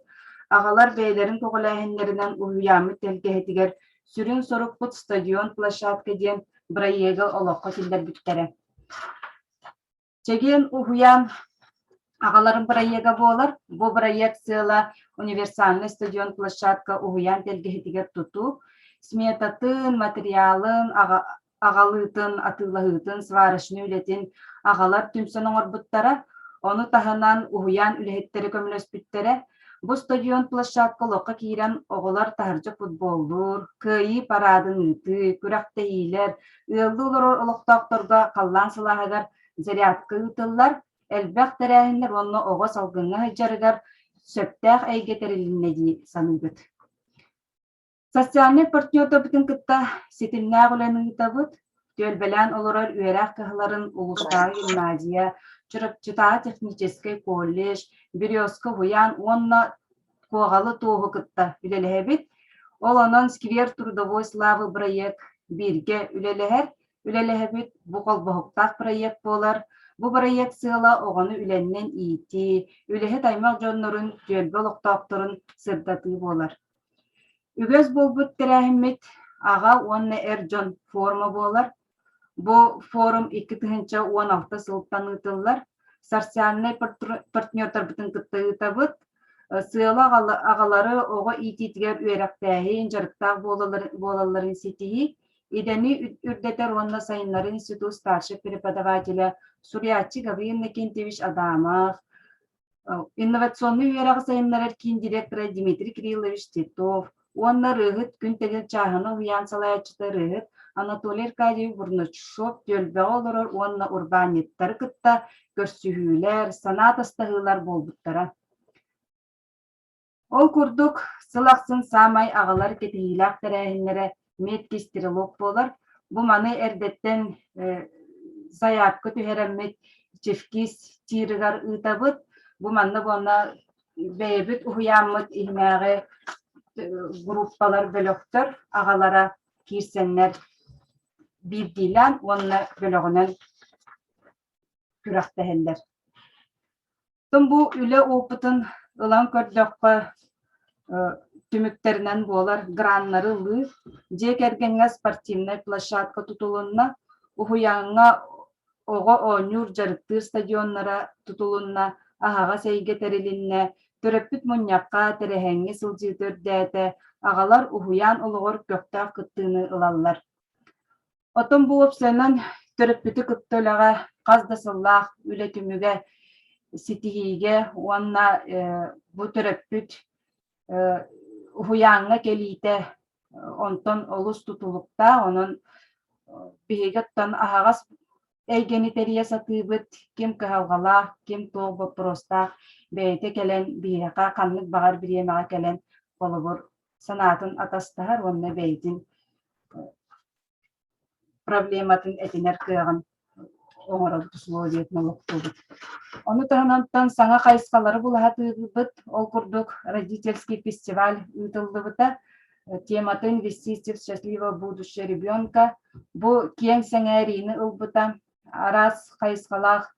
Аҕалар бэйэлэрин көҕүлээһиннэринэн уһуйааммыт тэлгэһэтигэр сүрүн сорукпут стадион площадка диэн бырайыагы олоххо киллэрбиттэрэ. Чэгиэн уһуйаан аҕаларын бырайыага буолар. Бу бырайыак сыала универсальнай стадион площадка уһуйаан тэлгэһэтигэр тутуу, сметатын, материалын, аҕалыытын, атыылаһыытын, сварочнай үлэтин аҕалар түмсэн оҥорбуттара. Ону таһынан уһуйаан үлэһиттэрэ көмөлөспүттэрэ. Бу стадион площадка олоххо киирэн оҕолор таһырдьа футболлуур, кыайыы параадын ыытыы, күрэхтэһиилэр, ыаллыы олорор олохтоохторго халлаан сылааһыгар зарядка ыытыллар, элбэх тэрээһиннэр уонна оҕо салгыҥҥа сылдьарыгар сөптөөх эйгэ тэрилиннэ дии саныыбыт. Социальнай партнердарбытын кытта ситимнээх үлэни ыытабыт. Түөлбэлээн олорор үөрэх кыһаларын улуустааҕы гимназия, Чурапчытааҕы техническэй колледж, Березка уһуйаан уонна Куоҕалы туоһу кытта үлэлэһэбит. Ол онон «Сквер трудовой славы» бырайыак бииргэ үлэлэһэр. Үлэлэһэбит. Бу холбоһуктаах бырайыак буолар. Бу бырайыак сыала оҕону үлэннэн иитии, үлэһит аймах дьоннорун, түөлбэ олохтоохторун сырдатыы буолар. Үгэс буолбут тэрээһиммит аҕа уонна эр дьон форума буолар. Бу форум 2016 сылтан ыытыллар. Социальнай партнердарбытын кытта ыытабыт. Сыала аҕалары оҕо иитиитигэр үөрэхтээһин, дьарыктаах буолалларын ситиһии, идэни үрдэтэр уонна сайыннарыы институт старшай преподавателэ, суруйааччы Гаврил Иннокентьевич Адамов, Инновационнай үөрэҕи сайыннарар киин директора Дмитрий Кириллович Титов уонна ырыаһыт Күн Тэгил чааһына уһуйаан салайааччыта ырыаһыт Анатолий Аркадьевич Бурнашов түөлбэҕэ олорор уонна урбаанньыттары кытта көрсүһүүлэр, санаа атастаһыылар буолбуттара. Ол курдук, сыл ахсын саамай аҕалар кэтэһиилээх тэрээһиннэрэ меткий стрелок буолар. Бу маны эрдэттэн сайаапка түһэрэммит Чевкис тиирыгар ыытабыт. Бу манна уонна бэйэбит уһуйааммыт иһинээҕи группалар, бөлөхтөр аҕалара киирсэннэр биирдиилээн уонна бөлөҕүнэн күрэхтэһэллэр. Оттон бу үлэ опытын ылан көрдөххө, түмүктэринэн буолар граннары ылыы, дьиэ кэргэҥҥэ спортивнай площадка тутулунна, уһуйааҥҥа оҕо оонньуур дьарыктыыр стадионнара тутулунна, аһаҕас эйгэ тэрилиннэ, төрөппүт мунньахха, тэрээһиҥҥэ сылдьыыта үрдээтэ, аҕалар уһуйаан олоҕор көхтөөх кыттыыны ылаллар. Оттон бу уопсайынан төрөппүтү кытта үлэҕэ хас да сыллаах үлэ түмүгэ ситиһиигэ уонна бу төрөппүт уһуйааҥҥа кэлиитэ онтон олус тутулуктаах. Онон биһиги оттон аһаҕас эйгэни тэрийэ сатыыбыт. Ким кыһалҕалаах, ким туох боппуруостаах бэйэтэ кэлэн биһиэхэ ханнык баҕар бириэмэҕэ кэлэн холобур санаатын атастаһар уонна бэйэтин проблематын этинэр кыаҕын оҥоробут, условиятын олохтуубут. Ону таһынан саҥа хайысхалары булаһатыыбыт. Ол курдук родительский фестиваль ыытыллыбыта. Темата инвестиции в счастливое будущее ребенка. Бу киэҥ сэҥээриини ылбыта. Араас хайысхалаах.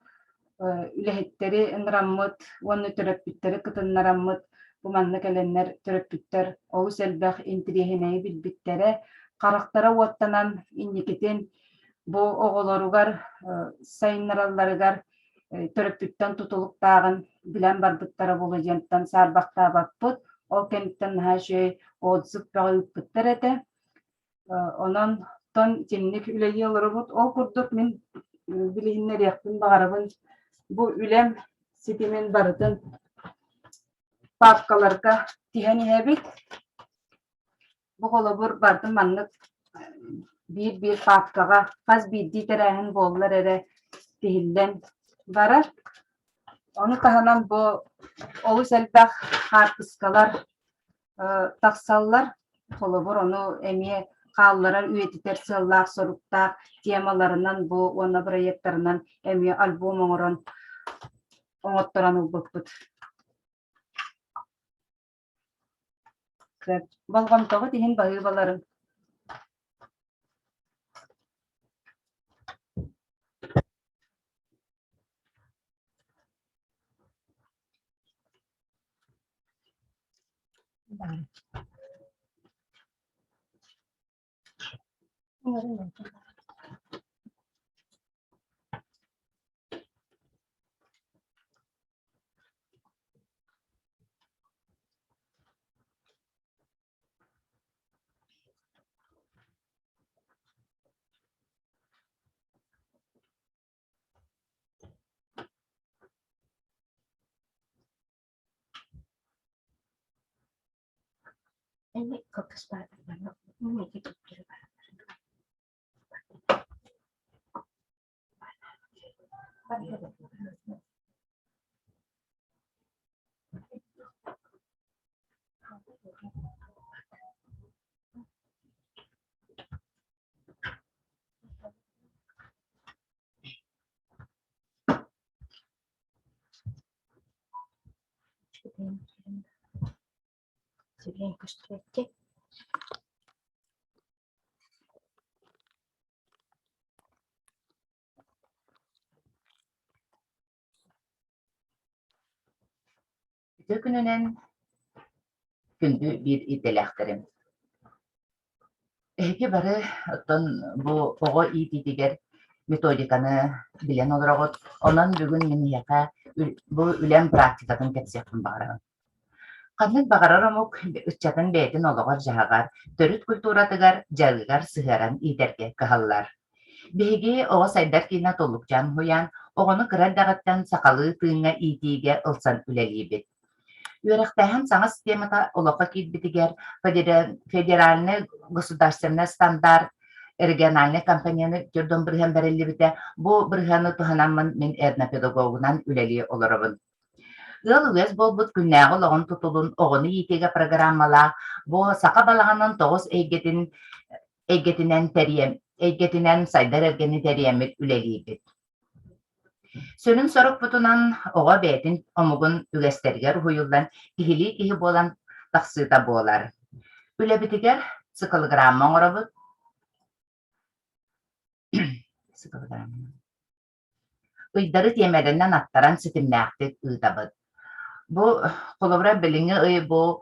Үлэһиттэри ыҥыраммыт уонна төрөппүттэри кытыннараммыт бу манна кэлэннэр төрөппүттэр олус элбэх интириэһинэйи билбиттэрэ, харахтара уоттанан инникитин бу оҕолоругар сайыннаралларыгар төрөппүттэн тутулуктааҕын билэн барбыттара буолуо диэнтэн саарбахтаабаппыт. Ол кэнниттэн наһаа үчүгэй отзыв бөҕө ыыппыттар этэ. Онон тон итинник үлэлии олоробут. Ол курдук мин билиһиннэриэхпин баҕарабын. Бу үлэм ситимин барытын папкаларга тиһэн иһэбит. Бу холобур барытын маннык биир-биир папкаҕа хас биирдии тэрээһин буоллар эрэ тиһиллэн барар. Ону таһынан бу олус элбэх хаартыскалар тахсаллар. Холобур, ону эмиэ хаалларар, үйэтитэр сыаллаах-соруктаах темаларынан бу уонна бырайыактарынан эмиэ альбом оҥорон оҥотторон ылбыппыт. Болҕомтоҕут иһин баһыыбаларым. Үтүө күнүнэн күндү биир идэлээхтэрим. Эһиги бары оттон бу оҕо иитиитигэр методиканы билэн олороҕут. Онон бүгүн мин эһиэхэ бу үлэм практикатын кэпсиэхпин баҕарабын. Ханнык баҕарар омук ыччатын бэйэтин олоҕор-дьаһаҕар, төрүт культуратыгар, дьарыгар сыһыаран иитэргэ кыһаллар. Биһиги оҕо сайдар киинэ Туллукчаан уһуйаан оҕону кыра эрдэҕиттэн сахалыы тыыҥҥа иитиигэ ылсан үлэлиибит. Үөрэхтээһин саҥа системата олоххо киирбитигэр федеральнай государственнай стандарт региональнай компанияны төрдөн бырыһыан бэриллибитэ. Бу бырыһыаны туһанаммын мин этнопедагогунан үлэлии олоробун. Ыал үгэс буолбут күннээҕи олоҕун тутулун оҕону иитиигэ программалаах бу саха балаҕанын тоҕус эйгэтин эйгэтинэн тэрийэн эйгэтинэн сайдар эргэни тэрийэммит үлэлиибит. Сүрүн сорукпутунан оҕо бэйэтин омугун үгэстэригэр уһуйуллан киһилии киһи буолан тахсыыта буолар. Үлэбитигэр циклограмма оҥоробут. Ыйдары тиэмэлэринэн аттаран ситимнээхтик ыытабыт. Бу холобура билиҥҥи ый бу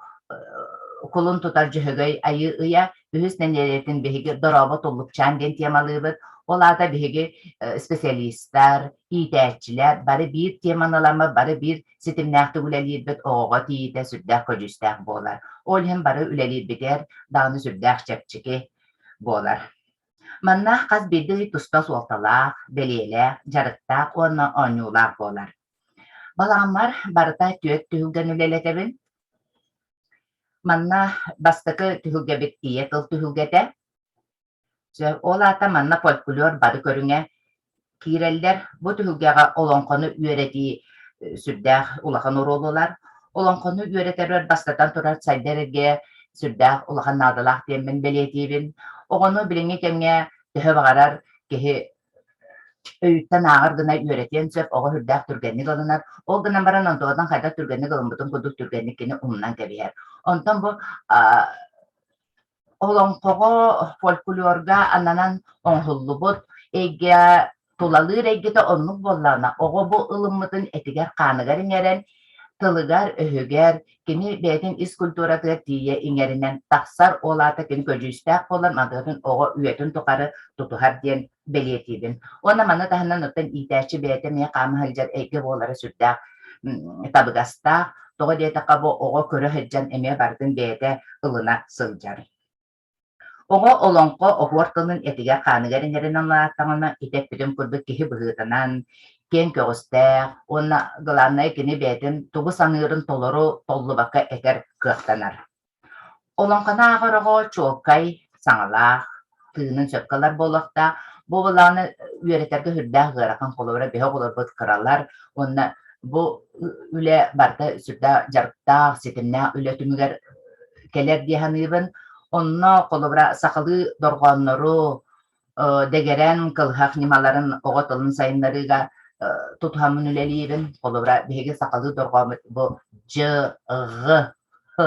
кулун тутар Дьөһөгөй Айыы ыйа үһүс нэдиэлэтин биһиги Дорообо Туллукчаан диэн темалыыбыт. Ол аата биһиги специалистар, иитээччилэр бары биир теманы ыламмыт, бары биир ситимнээхтик үлэлиирбит оҕоҕо тиийиитэ сүрдээх көдьүүстээх буолар. Ол иһин бары үлэлиирбитигэр даҕаны сүрдээх чэпчэки буолар. Манна хас биирдии туспа суолталаах, бэлиэлээх, дьарыктаах уонна оонньуулаах буолар. Балаҕаммар барыта түөрт түһүлгэни үлэлэтэбин. Манна бастакы түһүлгэбит ийэ тыл түһүлгэтэ. Ол аата манна фольклор бары көрүҥэ киирэллэр. Бу түһүлгэҕэ олоҥхону үөрэтии сүрдээх улахан оруолу ылар. Олоҥхону үөрэтэрбэр бастатан турар сайдар эргэ сүрдээх улахан наадалаах диэммин бэлиэтиибин. Оҕону билиҥҥи кэмҥэ төһө баҕарар киһи өйүттэн ааҕар гына үөрэтиэн сөп, оҕо сүрдээх түргэнник ылынар. Ол гынан баран онтугатан хайдах түргэнник ылыммытын курдук түргэнник кини умнан кэбиһэр. Онтон бу олоҥхоҕо, фольклорга ананан оҥоһуллубут эйгэ. тулалыыр эйгэтэ оннук буоллаҕына, оҕо бу ылыммытын этигэр-хааныгар иҥэрэн, тылыгар-өһүгэр, кини бэйэтин ис культуратыгар тиийэ иҥэринэн тахсар, ол аата кини көдьүүстээх буолан, мантыкатын оҕо үйэтин тухары тутуһар диэн бэлиэтиибин. Уонна маны таһынан оттон иитээччи бэйэтэ эмиэ хаама сылдьар эйгэ буолара сүрдээх табыгастаах. Тоҕо диэтэххэ, бу оҕо көрө сылдьан эмиэ барытын бэйэтэ ылына сылдьар. Оҕо олоҥхо оһуор тылын этигэр-хааныгар иҥэринэн улааттаҕына, ити эппитим курдук киһи быһыытынан киэҥ көҕүстээх уонна главное кини бэйэтин тугу саныырын толору толлубакка этэр кыахтанар. Олоҥхону ааҕар оҕо чуолкай, саҥалаах, тыынын сөпкө ылар буолуохтаах. Бу былааны үөрэтэргэ сүрдээх ыарахан, холобура биһи оҕолорбут кыралар уонна бу үлэ барыта сүрдээх дьарыктаах, ситимнээх үлэ түмүгэр кэлэр дии саныыбын. Онно холобура сахалыы дорҕооннору, дэгэрэн, кылыһах ньымаларын оҕо тылын сайыннарыыга тутуһаммын үлэлиибин. Холобура биһиги сахалыы дорҕооммут бу дж, ҕ, һ,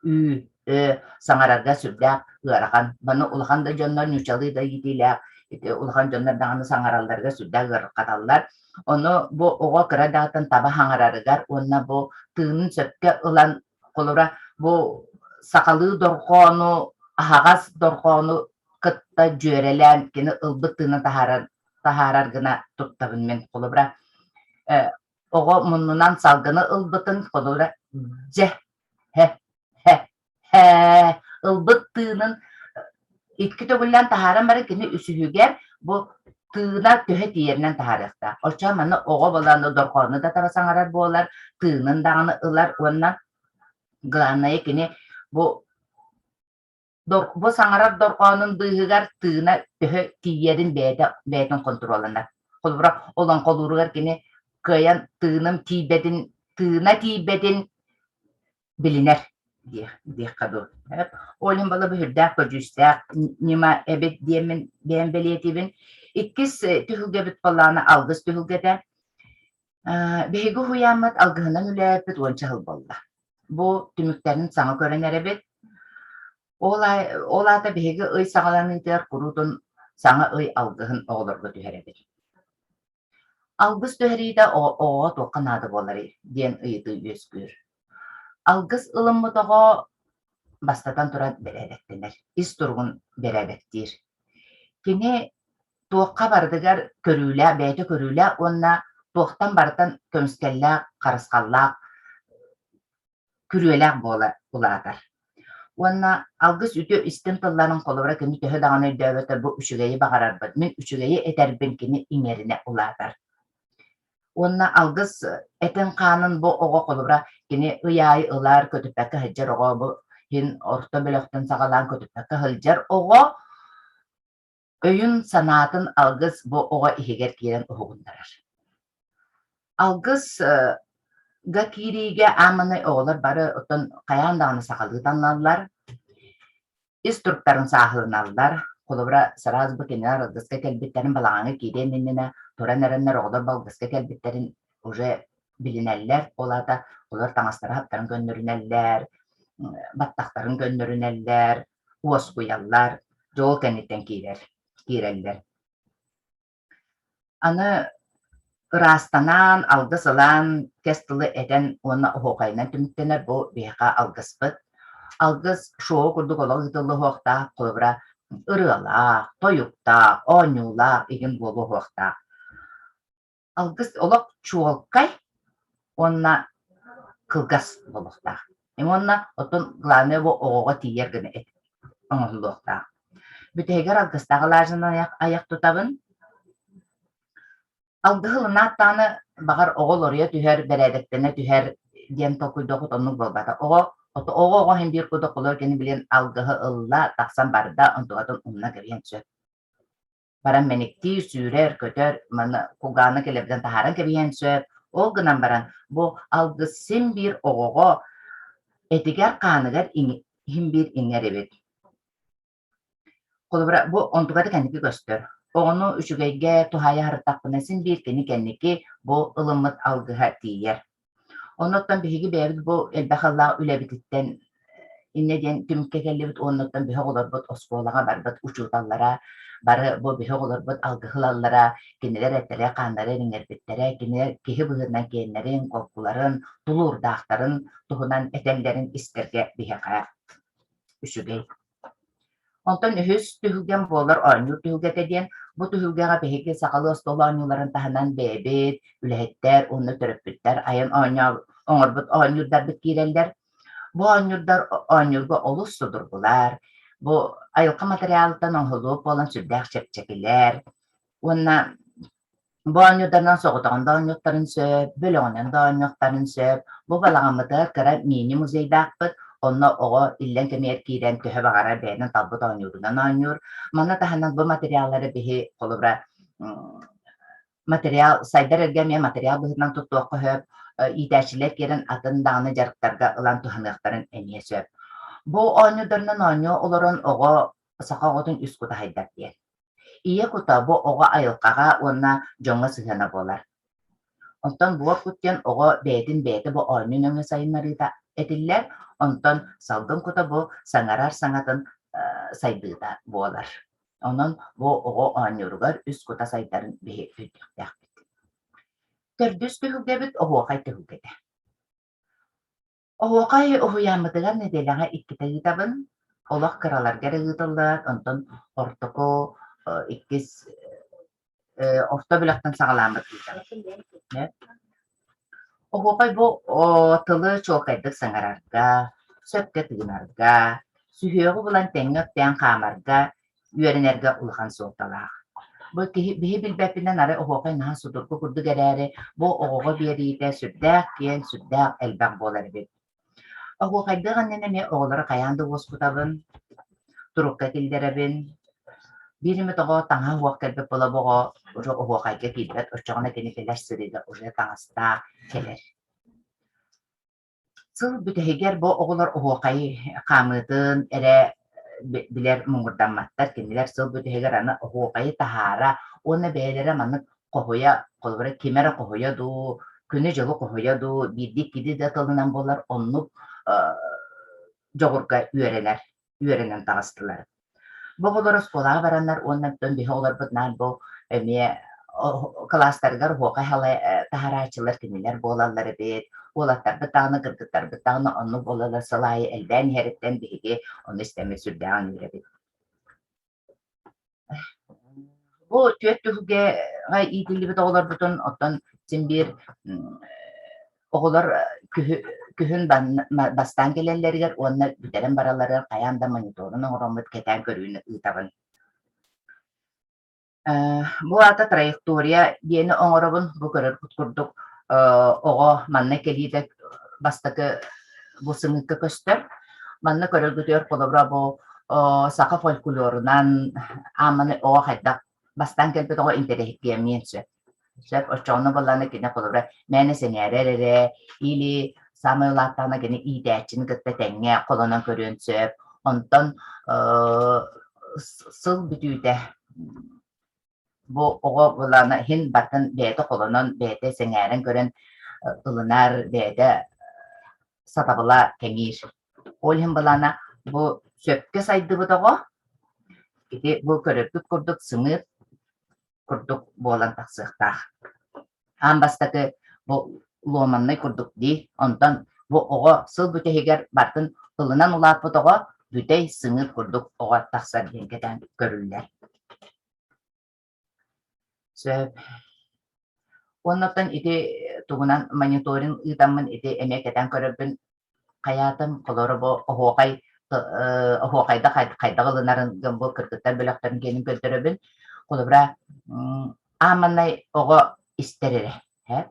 ү, ö саҥарарга сүрдээх ыарахан. Маны улахан да дьоннор нууччалыы да иитиилээх ити улахан дьоннор даҕаны саҥаралларыгар сүрдээх ыарырҕаталлар. Ону бу оҕо кыра даҕаттан таба саҥарарыгар уонна бу тыынын сөпкө ылан холобура бу сахалыы дорҕоону аһаҕас дорҕоону кытта дьүөрэлээн кини ылбыт тыынын таһаарар таһаарар гына туттабын мин холобура оҕо муннунан салгыны ылбытын холобура дьэ һэ һэ һээ ылбыт тыынын икки төгүллээн таһааран баран кини үсүһүгэр бу тыына төһө тиийэринэн таһаарыахтаах. Оччоҕо манна оҕо буолан дорҕоону да таба саҥарар буолар, тыынын даҕаны ылар уонна главное кини бу бу саҥарар дорҕоонун быыһыгар тыына төһө тиийэрин бэйэтэ бэйэтин хонтуруолланар. Холобура, олоҥхолууругар кини кыайан тыыным тиийбэтин, тыына тиийбэтин билинэр диэх диэххэ дуу. Ол иһин буола сүрдээх көдьүүстээх ньыма эбит диэммин бэйэм бэлиэтиибин. Иккис түһүлгэбит буоллаҕына алгыс түһүлгэтэ. Биһиги уһуйааммыт алгыһынан үлэлээбиппит уонча сыл буолла. Бу түмүктэрин саҥа көрөн эрэбит. Ол, ол аата биһиги ый саҕаланыытыгар куруутун саҥа ый алгыһын оҕолорго түһэрэбит. Алгыс түһэриитэ оҕоҕо туохха наада буоларый диэн ыйытыы үөскүүр. Алгыс ылыммыт оҕо бастатан туран бэрээдэктэнэр, ис туругун бэрээдэктиир. Кини туохха барытыгар көрүүлээх, бэйэтэ көрүүлээх уонна туохтан барытын көмүскэллээх, харысхаллаах күрүөлээх буола улаатар. Уонна алгыс үтүө истиҥ тылларын холобура кини төһө даҕаны өйдөөбөтөр бу үчүгэйи баҕарарбын, мин үчүгэйи этэрбин кини иҥэринэ улаатар. Уонна алгыс этин-хаанын бу оҕо холобура кини ый аайы ылар, көтүппэккэ сылдьар оҕо бу иһин орто бөлөхтөн саҕалаан көтүппэккэ сылдьар оҕо өйүн-санаатын алгыс бу оҕо иһигэр киирэн уһугуннарар. Алгыс га киириигэ ааманай оҕолор бары оттон хайаан даҕаны сахалыы таҥналлар, ис туруктарын сааһыланаллар. Холобура, сразу бу кинилэр алгыска кэлбиттэрин балаҕаҥҥа киириэн иннинэ туран эрэннэр оҕолор бу алгыска кэлбиттэрин уже билинэллэр. Ол аата олор таҥастара-саптарын көннөрүнэллэр, баттахтарын көннөрүнэллэр, уоскуйаллар, дьол кэнниттэн киирэр, киирэллэр. Аны ыраастанан, алгыс ылан, кэс тылы этэн уонна оһуохайынан түмүктэнэр бу биһиэхэ алгыспыт. Алгыс шоу курдук олох ыытыллыһуохтаах, холобура, ырыалаах, тойуктаах, оонньуулаах игин буолуоһуохтаах. Алгыс олох чуолкай уонна кылгас буолуохтаах. Уонна оттон главное бу оҕоҕо тиийэр гына оҥоһуллуохтаах. Бүтэһигэр алгыстаах алаадьынан айах, айах тутабын. Алгыһы ылынаат даҕаны баҕар оҕо уларыйа түһэр, бэрээдэктэнэ түһэр диэн толкуйдуоххут оннук буолбата. Оҕо оҕо оҕо иһин биир курдук холор кини билин алгыһы ылла, тахсан барда, онтугатын умна кэбиһэн сөп. Баран мэниктиир, сүүрэр, көтөр, маны кулгааны кэлэбитин таһааран кэбиһиэн сөп. Ол гынан баран бу алгыс син биир оҕоҕо этигэр-хааныгар иһин биир иҥэр эбит. Холобура, бу онтуката кэнники көстөр. Оҕону үчүгэйгэ туһаайа сырыттахпына син биир кини кэнники бу ылыммыт алгыһа тиийэр. Оннуттан биһиги бэйэбит бу элбэх сыллаах үлэбититтэн. Инньэ диэн түмүккэ кэллибит уонна оттон биһи оҕолорбут оскуолаҕа барбыт учууталлара бары бу биһи оҕолорбут алгыһы ылаллара, кинилэр эттэрэ-хааннара иҥэрбиттэрэ, кинилэр киһи быһыытынан киэннэрин, холкуларын, тулуурдаахтарын туһунан этэллэрин истэргэ биһиэхэ үчүгэй. Онтон үһүс түһүлгэм буолар оонньуур түһүлгэтэ диэн. Бу түһүлгэҕэ биһиги сахалыы остуол оонньууларын таһынан бэйэбит, үлэһиттэр уонна төрөппүттэр айан оонньоо оҥорбут оонньуурдарбыт киирэллэр. Бу оонньуурдар оонньуурга олус судургулар, бу айылҕа матырыйаалыттан оҥоһуллубут буолан сүрдээх чэпчэкилэр уонна бу оонньуурдарынан соҕотоҕун да оонньуохтарын сөп, бөлөҕүнэн да оонньуохтарын сөп. Бу балаҕаммытыгар кыра мини-музейдаахпыт, онно оҕо иллэҥ кэмигэр киирэн төһө баҕарар бэйэтин талбыт оонньуурунан оонньуур. Маны таһынан бу материаллары биһи холобура материал сайдар эргэ эмиэ материал быһыытынан туттуохха сөп, иитээччилэр киирэн атын даҕаны дьарыктарга ылан туһаныахтарын эмиэ сөп. Бу оонньуурдарынан оонньуу олорон оҕо саха оҕотун үс кута сайдар диэн. Ийэ кута бу оҕо айылҕаҕа уонна дьоҥҥо сыһыана буолар. Онтон буор кут диэн оҕо бэйэтин бэйэтэ бу оонньуу нөҥүө сайыннарыыта этиллэр, онтон салгын кута бу саҥарар саҥатын сайдыыта буолар. Онон бу оҕо оонньууругар үс кута сайдарын биһи өйдүөхтээхпит. Төрдүс түһүлгэбит оһуохай түһүлгэтэ. Оһуохай уһуйааммытыгар нэдиэлэҕэ иккитэ ыытабын. Олох кыраларга эрэ ыытыллар, онтон ортоку иккис орто бөлөхтөн саҕалааммыт ыытабыт. Оһуохай бу тылы чуолкайдык саҥарарга, сөпкө тыынарга, сүһүөҕү булан тэҥҥэ үктээн хаамарга, үөрэнэргэ улахан суолталаах. Бу киһи биһи билбэппинэн арай оһуохай наһаа судургу курдук эрээри, бу оҕоҕо биэриитэ сүрдээх киэҥ, сүрдээх элбэх буолар эбит. Оһуохайдыах иннинэ эмиэ оҕолору хайаан да уоскутабын, турукка киллэрэбин. Биир эмит оҕо таҥаһа уох кэлбит буола бу оҕо уже оһуохайга киирбэт, оччоҕуна кини кэлэр сырыыга уже таҥастаах кэлэр. Сыл бүтэһигэр бу оҕолор оһуохай хаамыытын эрэ билэр муҥурдамматтар, кинилэр сыл бүтэһигэр аны оһуохайы таһаара уонна бэйэлэрэ маннык хоһуйа, холобура ким эрэ хоһуйа дуу, күнү-дьылы хоһуйа дуу, биирдии-иккилии да тылынан буоллар оннук дьоҕурга үөрэнэр, үөрэнэн таҕыстылар. Бу оҕолор оскуолаҕа бараннар уонна оттон биһи оҕолорбут наар бу эмиэ кылаастарыгар оһуохай таһарааччылар кинилэр буолаллар эбит. Уолаттарбыт даҕаны, кыргыттарбыт даҕаны оннук буолаллар сыл аайы элбээн иһэриттэн биһиги ону истэммит сүрдээҕин үөрэбит. Бу түөрт түһүлгэҕэ иитиллибит оҕолорбутун оттон син биир оҕолор күһүн бастаан кэлэллэригэр уонна бүтэрэн баралларыгар хайаан да мониторун оҥороммут кэтээн көрүүнү ыытабын. Бу аата траектория диэни оҥоробун. Бу көрөргүт курдук оҕо манна кэлиитэ бастакы бу сымыыкка көстөр. Манна көрөргүтүгэр холобура бу саха фольклорунан ааманы оҕо хайдах бастаан кэлбит оҕо интэриэһиргиэмиэн сөп. Сөп оччоҕуна буоллаҕына кини холобура мээнэ сэҥээрэр эрэ или саамай улааттаҕына кини иитээччини кытта тэҥҥэ холонон көрүөн сөп. Онтон сыл бүтүүтэ бу оҕо былаана иһин барытын бэйэтэ холонон, бэйэтэ сэҥээрэн көрөн ылынар, бэйэтэ сатабыла кэҥиир. Ол иһин былаана бу сөпкө сайдыбыт оҕо ити бу көрөрбүт курдук сымыыт курдук буолан тахсыахтаах. Аан бастакы бу ломаннай курдук дии. Онтон бу оҕо сыл бүтэһигэр барытын ылынан улааппыт оҕо бүтэй сыҥыыр курдук оҕо тахсар диэн кэтээн көрүллэр. Сөп. Уоннаттан ити тугунан мониторинг ыытаммын ити эмиэ кэтээн көрөрбүн хайаатым холоро бу оһуохай оһуохайда хайдах ылынарын бу кыргыттар бөлөхтөрүн киэнин көрдөрөбүн. Холобура ааманнай оҕо истэр эрэ э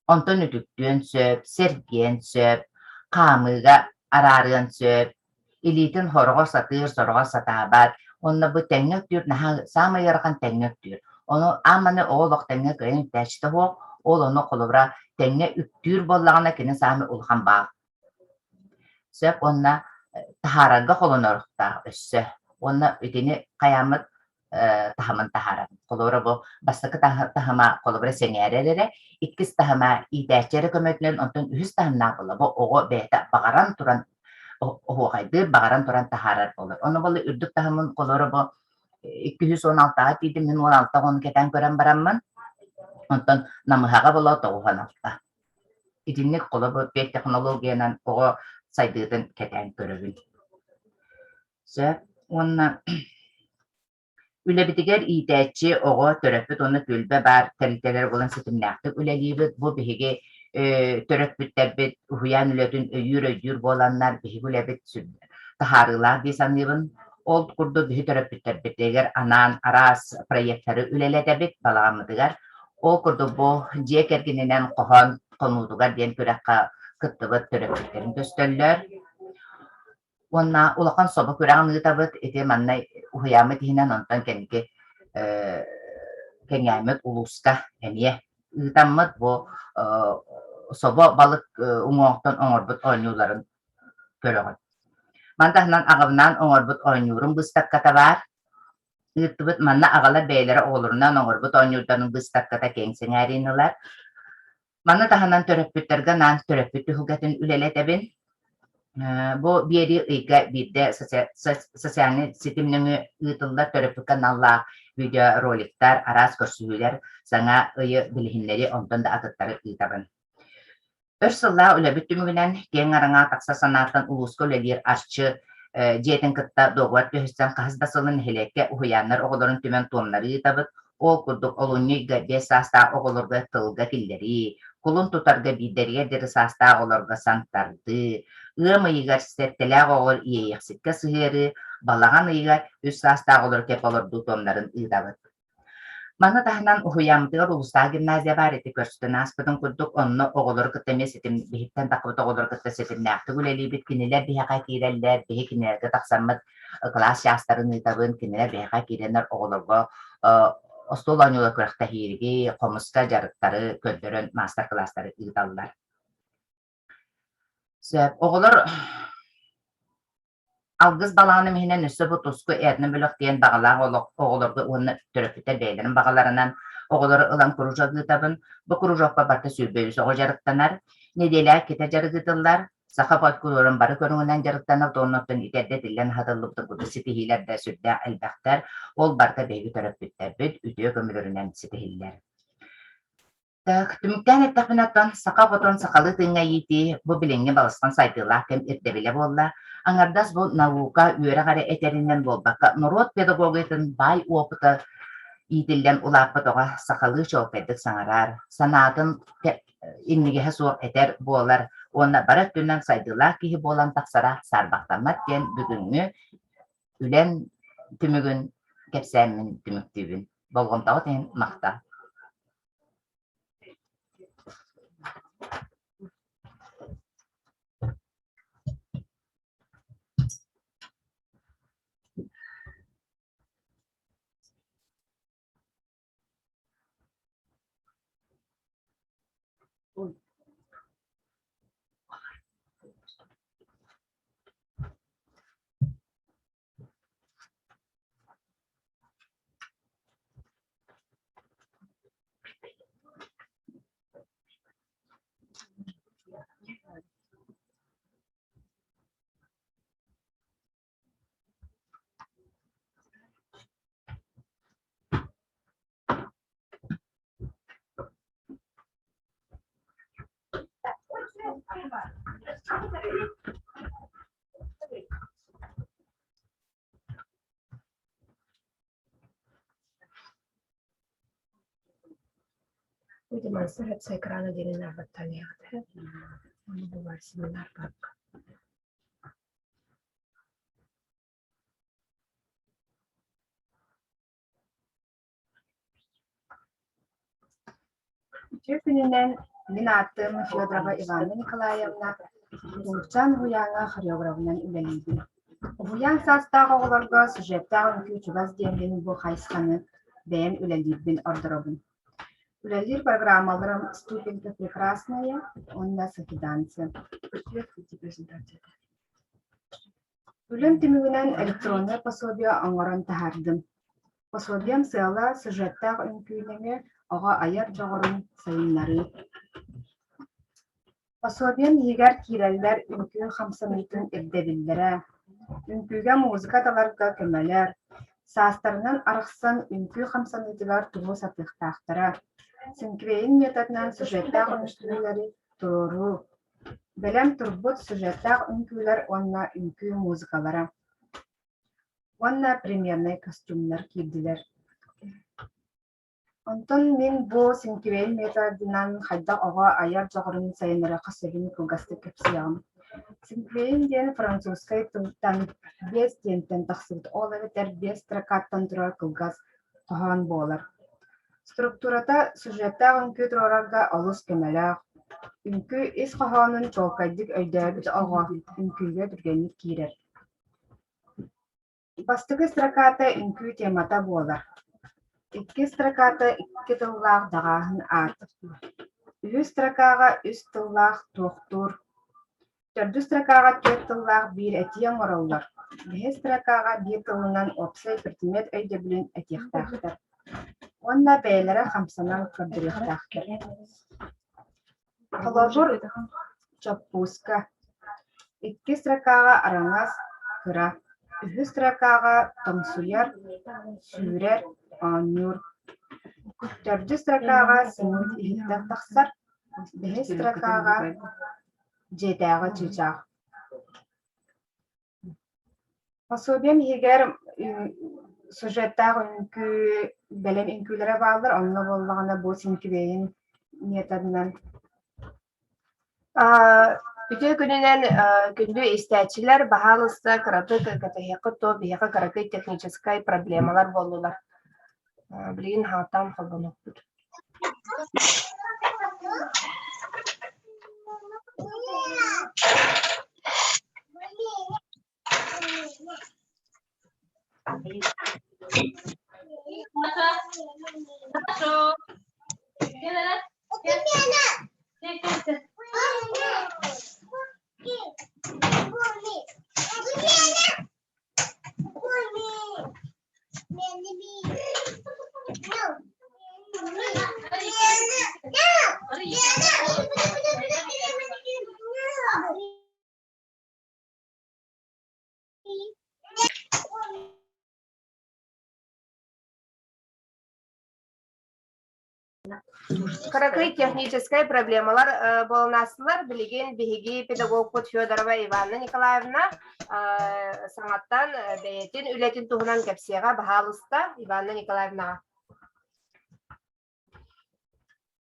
Онтон үтүктүөн сөп, сэргиэн сөп, хаамыыга араарыан сөп, илиитин сороҕор сатыыр, сороҕор сатаабат. Уонна бу тэҥҥэ үктүүр наһаа саамай ыарахан тэҥҥэ үктүүр. Ону ааманы оҕо олох тэҥҥэ кыайан үктээччитэ суох, ол ону холобура тэҥҥэ үктүүр буоллаҕына кини саамай улахан баал. Сөп уонна таһаарарга холоноруохтаах өссө. Уонна итини хайааммыт таһымын таһаарар. Холобура бу бастакы таһыма холобура сэҥээрэр эрэ, иккис таһыма иитээччи эрэ көмөтүнэн, онтон үһүс таһымнаах буолла. Бу оҕо бэйэтэ баҕаран туран. оһуохайдыыр, баҕаран туран таһаарар буолар. Ону буолла үрдүк таһымын холоро бу 216-ҕа тиийдим, мин 16 оҕону кэтээн көрөн бараммын, онтон намыһаҕа буола 96. Итинник холобур технологиянан оҕо сайдыытын кэтээн көрөбүн. Сөп. Уонна Үлэбитигэр иитээччи, оҕо, төрөппүт уонна түөлбэ баар тэрилтэлэр буолан ситимнээхтик үлэлиибит. Бу биһиги төрөппүттэрбит уһуйаан үлэтин өйүүр-өйдүүр буоланнар биһиги үлэбит таһаарыылаах дии саныыбын. Ол курдук биһи төрөппүттэрбитигэр анаан араас проектары үлэлэтэбит балаҕаммытыгар. Ол курдук бу дьиэ кэргэнинэн хоһоон хонуутугар диэн күрэххэ кыттыбыт төрөппүттэрин көстөллөр. Уонна улахан собо күрэҕин ыытабыт. Ити манна уһуйааммыт иһинэн, онтон кэнники кэҥээммит улууска эмиэ ыытаммыт бу собо балык уҥуоҕуттан оҥорбут оонньууларын көрөҕүт. Маны таһынан аҕабынаан оҥорбут оонньуурум быыстапката баар. Ыыттыбыт. Манна аҕалар бэйэлэрэ оҕолорунаан оҥорбут оонньуурдарын быыстапката киэҥ сэҥээриини ылар. Маны таһынан төрөппүттэргэ анаан төрөппүт түһүлгэтин үлэлэтэбин. Бу биэрии ыйга биирдэ социальнай ситим нөҥүө ыытыллар төрөппүккэ аналлаах видеороликтар, араас көрсүһүүлэр, саҥа ыйы билиһиннэрии, онтон да атыттары ыытабын. Өр сыллаах үлэбит түмүгүнэн киэҥ араҥаҕа тахсар санааттан улууска үлэлиир Арчы дьиэтин кытта дуогабар түһүссэн хаһыс да сылын нэһилиэккэ уһуйааннар оҕолорун түмэн туомнары ыытабыт. Ол курдук олунньу ыйга 5 саастаах оҕолорго тылга киллэрии, кулун тутарга биирдэригэр диэри саастаах оҕолорго саҥтардыы, ыам ыйыгар сэттэлээх оҕолор иэйиэхсиккэ сыһыарыы, балаҕан ыйыгар 3 саастаах оҕолор кэп олордуу туомнарын ыытабыт. Маны таһынан уһуйааммытыгар улуустааҕы гимназия баар ити көрсөн ааспытын курдук, онно оҕолору кытта эмиэ ситим биһиттэн таххыбыт оҕолору кытта ситимнээхтик үлэлиибит. Кинилэр биһиэхэ киирэллэр, биһи кинилэргэ тахсаммыт кылаас чаастарын ыытабын, кинилэр биһиэхэ киирэннэр оҕолорго остуол оонньуулар күрэхтэһииги, хомуска дьарыктары көрдөрөн маастар-кылаастары ыыталлар. Сөп. Оҕолор Алгыс балаҕаным иһинэн өссө бу Туску этно-бөлөх диэн баҕалаах олох оҕолорго уонна төрөппүттэр бэйэлэрин баҕаларынан оҕолору ылан кружок ыытабын. Бу кружокка барыта 23 оҕо дьарыктанар. Нэдиэлэҕэ иккитэ дьарык ыытыллар. Саха фольклорун бары көрүҥүнэн дьарыктанар уонна оттон итэрдэ этиллэн аһатыллыбыт курдук ситиһиилэр да сүрдээх элбэхтэр. Ол барыта биһиги төрөппүттэрбит үтүө көмөлөрүнэн ситиһиллэр. Так, түмүктээн эттэхпинэ, оттон саха оҕотун сахалыы тыыҥҥа иитии бу билиҥҥи балысхан сайдыылаах кэм ирдэбилэ буолла. Аҥардас бу наука, үөрэх эрэ этэринэн буолбакка, норуот педагогикатын баай опыта иитиллэн улааппыт оҕо сахалыы чуолкайдык саҥарар, санаатын иннигэһэ суох этэр буолар уонна бары өттүнэн сайдыылаах киһи буолан тахсара саарбахтаммат диэн бүгүҥҥү үлэм түмүгүн кэпсээммин түмүктүүбүн. Болҕомтоҕут иһин махтал. Демонстрация экрана диэн ааттаныаҕа Ону бу семинар парка. Үтүө күнүнэн мин аатым Федорова Иванна Николаевна, Тулупчаан уһуйааҥҥа хореограбынан үлэлиибин. Уһуйаан саастаах оҕолорго сюжеттаах үҥкүү чугас диэммин бу хайысханы бэйэм үлэлиирбин ордоробун. Үлэлиир программаларым «Ступенька прекрасная» уонна «Сахиданцы». Үлэм түмүгүнэн электроннай пособие оҥорон таһаардым. Пособием сыала сюжеттаах үҥкүү нөҥүө оҕо айар дьоҕурун сайыннарыы. Пособием иһигэр киирэллэр үҥкүү хамсаныытын ирдэбиллэрэ, үҥкүүгэ музыка таларга көмөлөр, саастарынан арахсан үҥкүү хамсаныытыгар тугу сатыахтаахтара, синквейн методынан сюжеттаах үҥкүүлэри туруоруу, бэлэм турбут сюжеттаах үҥкүүлэр уонна үҥкүү музыкалара уонна премьернай костюмнар киирдилэр. Онтон мин бу синквейн методынан хайдах оҕо айар дьоҕурун сайыннарыахха сөбүн кылгастык кэпсиэҕим. Синквейн диэн французскай тылтан биэс диэнтэн тахсыбыт, ол эбэтэр биэс строкаттан турар кылгас хоһоон буолар. Структурата сюжеттаах үҥкүү туруорарга олус көмөлөөх. Үҥкүү ис хоһоонун чуолкайдык өйдөөбүт оҕо үҥкүүгэ түргэнник киирэр. Бастакы строката үҥкүү темата буолар. Иккис строката икки тыллаах даҕааһын аат. Үһүс строкаҕа үс тыллаах туохтуур. Төрдүс строкаҕа түөрт тыллаах биир этии оҥороллор. Бэһис строкаҕа биир тылынан уопсай предмет өйдөбүлүн этиэхтээхтэр. Уонна бэйэлэрэ хамсанан көрдөрүөхтээхтэр. Холобур, чоппууска. Иккис строкаҕа араҥас, кыра. Үһүс строкаҕа тоҥсуйар, сүүрэр, оонньуур. Төрдүс строкаҕа сымыыт иһиттэн тахсар. Бэһис строкаҕа дьиэтээҕи чыычаах. Пособием иһигэр сюжеттаах үҥкүү бэлэм үҥкүүлэрэ бааллар, онно буоллаҕына бу синквейн методынан Үтүө күнүнэн күндү истээччилэр, баһаалыста кыратык кэтэһиэххит дуо, биһиэхэ кыракый техническай проблемалар буоллулар. Билигин хаатаан холбонуохпут. Кыракый техническэй проблемалар буолан аастылар. Билигин биһиги педагогпут Федорова Иванна Николаевна саҥаттан бэйэтин үлэтин туһунан кэпсиэҕэ. Баһаалыста, Иванна Николаевнаҕа.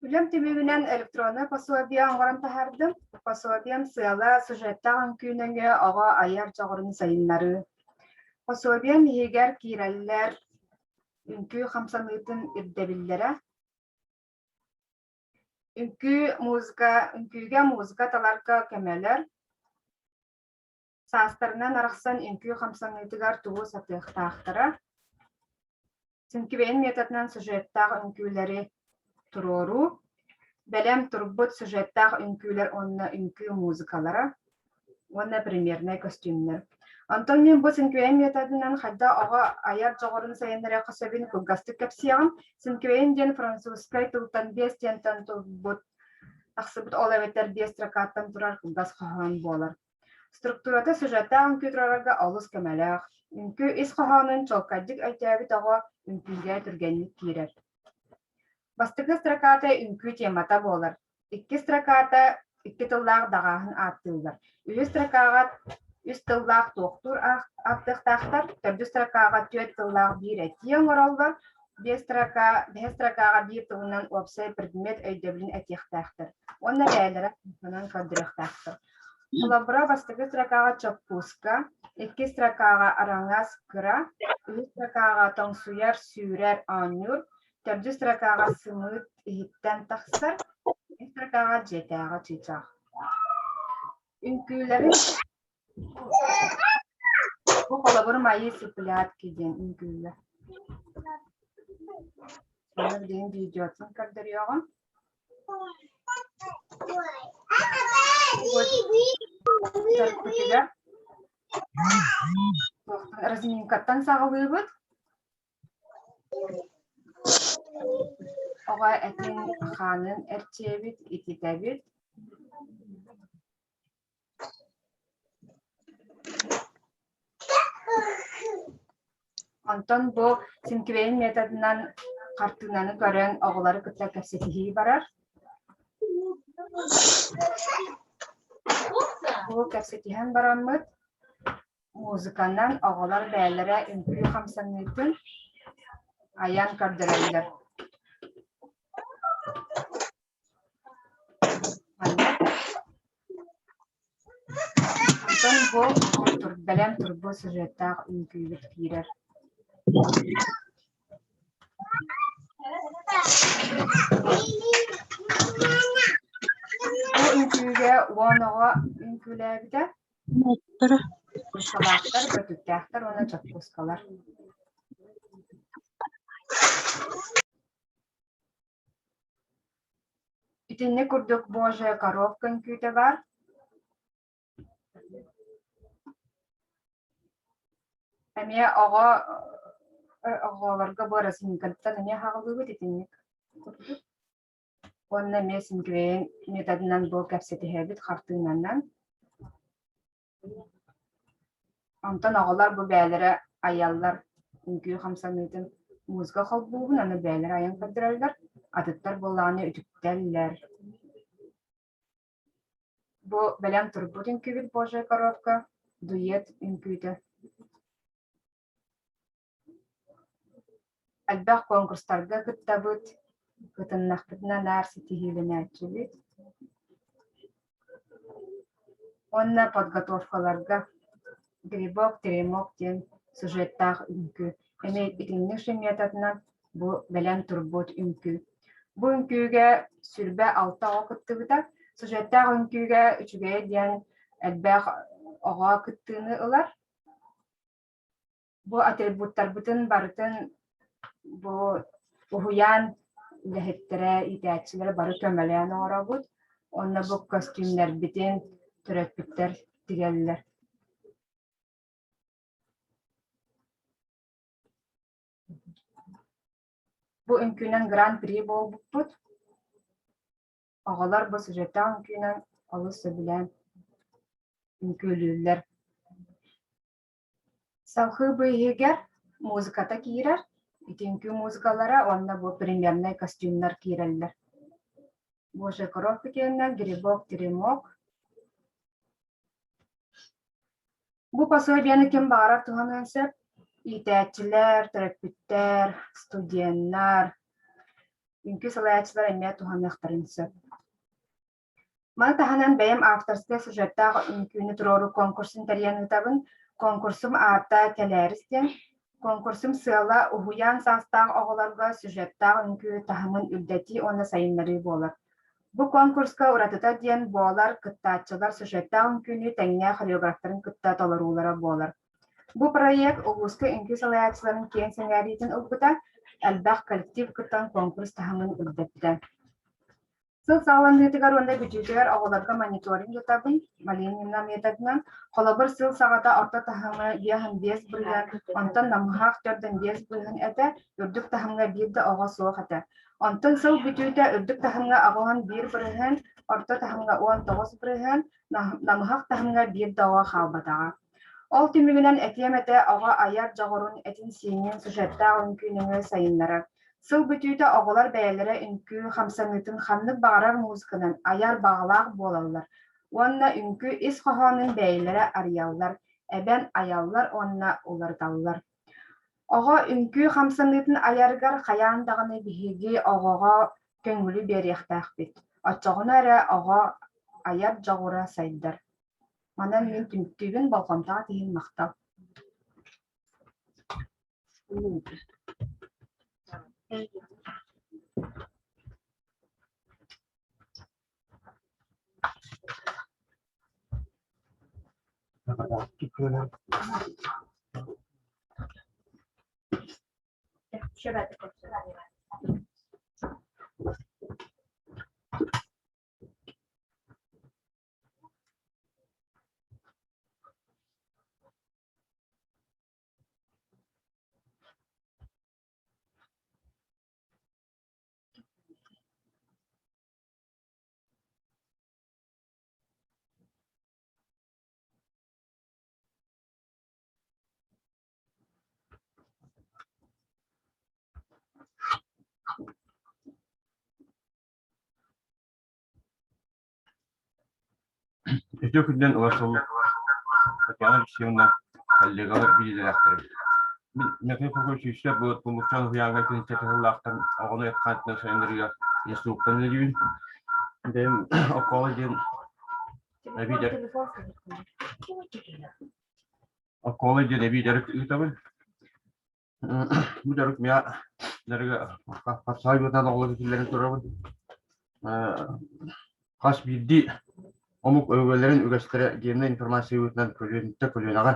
Үлэм түмүгүнэн электроннай пособие оҥорон таһаардым. Пособием сыала сюжеттаах үҥкүү нөҥүө оҕо айар дьоҕурун сайыннарыы. Пособием иһигэр киирэллэр үҥкүү хамсаныытын ирдэбиллэрэ, үҥкүү музыка, үҥкүүгэ музыка таларга көмөлөр, саастарынан арахсан үҥкүү хамсаныытыгар тугу сатыахтаахтара, Синквейн методынан сюжеттаах үҥкүүлэри туруоруу, бэлэм турбут сюжеттаах үҥкүүлэр уонна үҥкүү музыкалара уонна примернай көстүүмнэр. Онтон мин бу синквейн методынан хайдах оҕо айар дьоҕурун сайыннарыахха сөбүн кылгастык кэпсиэҕим. Синквейн диэн французскай тылтан биэс диэнтэн турбут тахсыбыт ол эбэтэр биэс строкаттан турар кылгас хоһоон буолар. Структурата сюжеттаах үҥкүү турарга олус көмөлөөх. Үҥкүү ис хоһоонун чуолкайдык өйдөөбүт оҕо үҥкүүгэ түргэнник киирэр. Бастакы строката үҥкүү темата буолар. Иккис строката икки тыллаах даҕааһын ааттыыллар. Үһүс строкаҕа үс тыллаах туохтуур ааттыахтаахтар. Төрдүс строкаҕа түөрт тыллаах биир этии оҥороллор. Биэс строка, бэһис строкаҕа биир тылынан уопсай предмет өйдөбүлүн этиэхтээхтэр. Уонна бэйэлэрэ көрдөрүөхтээхтэр. Холобура, бастакы строкаҕа чоппууска, иккис строкаҕа араҥас кыра, үһүс строкаҕа тоҥсуйар, сүүрэр, оонньуур, төрдүс строкаҕа сымыыт иһиттэн тахсар, үһүс строкаҕа дьиэтээҕи чыычаах. Үҥкүүлэрин бу холобур мои цыплятки диэн үҥкүүлэр. Аны билигин видеотун көрдөрүөҕүм. Дьарыкпытыгар разминкаттан саҕалыыбыт. Оҕо этин хаанын эрчийэбит, ититэбит. Онтон бу синквейн методынан хартыынаны көрөн оҕолору кытта кэпсэтиһии барар. Бу кэпсэтиһэн бараммыт музыканан оҕолор бэйэлэрэ үҥкүү хамсаныытын айан көрдөрөллөр. Онтон бу бэлэм турбу сюжеттаах үҥкүүбүт киирэр. Бу үҥкүүгэ 10 оҕо үҥкүүлээбитэ. Курскалаахтар, бөтүктээхтэр уонна чоппуускалар. Итинник курдук Божья коровка үҥкүүтэ баар. Эмиэ оҕо оҕолорго бу расминкаттан эмиэ хааллыбыт итинник курдук. Уонна эмиэ синквейн методынан бу кэпсэтиһэбит хартыынанан. Онтон оҕолор бу бэйэлэрэ айаллар үҥкүү хамсаныытын музыка холбуубун, аны бэйэлэрэ айан көрдөрөллөр, атыттар буоллаҕына үтүктэллэр. Бу бэлэм турбут үҥкүүбүт Божья коровка, дуэт үҥкүүтэ. Элбэх конкурстарга кыттабыт, кытыннахпытына наар ситиһиилэнээччибит. Уонна подготовкаларга «Грибок, теремок» диэн сюжеттаах үҥкүү. Эмиэ итинник сюжетынан бу бэлэм турбут үҥкүү. Бу үҥкүүгэ 26 оҕо кыттыбыта. Сюжеттаах үҥкүүгэ үчүгэйэ диэн элбэх оҕо кыттыыны ылар. Бу атрибуттарбытын барытын бу уһуйаан үлэһиттэрэ, иитээччилэрэ бары көмөлөөн оҥоробут. Уонна бу көстүүмнэрбитин төрөппүттэр тигэллэр. Бу үҥкүүнэн гран-при буолбуппут. Оҕолор бу сюжеттаах үҥкүүнэн олус сөбүлээн үҥкүүлүүллэр. Салхыы быыһыгар музыката киирэр, ити үҥкүү музыкалара уонна бу примернай костюмнар киирэллэр. Божья коровка диэннэр, грибок, теремок. Бу пособиены ким баҕарар туһаныан сөп. Иитээччилэр, төрөппүттэр, студеннар, үҥкүү салайааччылар эмиэ туһаныахтарын сөп. Маны таһынан бэйэм авторскай сюжеттаах үҥкүүнү туруоруу конкурсун тэрийэн ыытабын. Конкурсум аата «Кэлээрис» диэн. Конкурсум сыала уһуйаан саастаах оҕолорго сюжеттаах үҥкүү таһымын үрдэтии уонна сайыннарыы буолар. Бу конкурска уратыта диэн буолар кыттааччылар сюжеттаах үҥкүүнү тэҥҥэ хореографтарын кытта толоруулара буолар. Бу проект улууска үҥкүү салайааччыларын киэҥ сэҥээриитин ылбыта, элбэх коллектив кыттан конкурс таһымын үрдэттэ. Сыл саҕаланыытыгар уонна бүтүүтүгэр оҕолорго мониторинг ыытабын, Малинина методынан. Холобур, сыл саҕата орто таһымы 55%, онтон намыһах 45% этэ, үрдүк таһымҥа биир да оҕо суох этэ. Онтон сыл бүтүүтэ үрдүк таһымҥа 81%, орто таһымҥа 19%, намыһах таһымҥа биир да оҕо хаалбатаҕа. Ол түмүгүнэн этиэм этэ оҕо айар дьоҕурун этин-сиинин сюжеттаах үҥкүү нөҥүө сайыннарар. Сыл бүтүүтэ оҕолор бэйэлэрэ үҥкүү хамсаныытын ханнык баҕарар музыканан айар баҕалаах буолаллар уонна үҥкүү ис хоһоонун бэйэлэрэ арыйаллар, эбэн айаллар уонна уларыталлар. Оҕо үҥкүү хамсаныытын айарыгар хайаан даҕаны биһиги оҕоҕо көҥүлү биэриэхтээхпит, оччоҕуна эрэ оҕо айар дьоҕура сайдар. Манан мин түмүктүүбүн, болҕомтоҕут иһин махтал. Үтүө күнүнэн ыла сыл Татьяна Алексеевна коллегалар биирдэлээхтэрим. Мин Михаил Прокопьевич Сүүсэ Туллукчаан уһуйааҥҥа киниттэн сыллаахтан оҕону эт-хаантынан сайыннарыыга инструктор үлэлиибин. Бэйэм оскуола диэн эбии дьарык оскуола диэн эбии дьарык ыытабын. Бу дьарык миэхэ дьарыгы хапсаҕай быһыытынан оҕолорго киллэрэн турабын. Хас биирдии омук өбүгэлэрин үгэстэрэ геннай информация быһыытынан көлүөнэттэн көлүөнэҕэ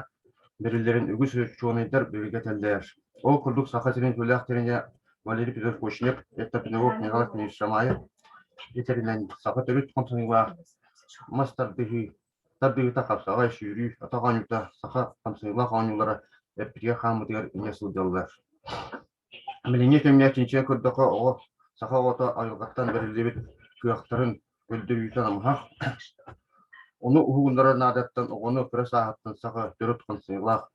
бэриллэрин үгүс учуонайдар бигэргэтэллэр. Ол курдук Саха сирин үтүөлээх тренерэ Валерий Петрович Кочнев, этнопедагог Николай Князевич Шамаев этэринэн саха төрүт хамсаныылаах мас тардыһыы Тардыыта хапсаҕай сүүрүү, атах оонньуута, саха хамсыылаах оонньуулара эппитигэр-хааммытыгар иҥэ сылдьаллар. Билиҥҥи кэмҥэ чинчийэн көрдөххө, оҕо саха оҕото айылҕаттан бэриллибит кыахтарын көрдөрүүтэ намыһах. Ону уһугуннарар наадаттан оҕону кыра сааһыттан саха төрүт хамсыылаах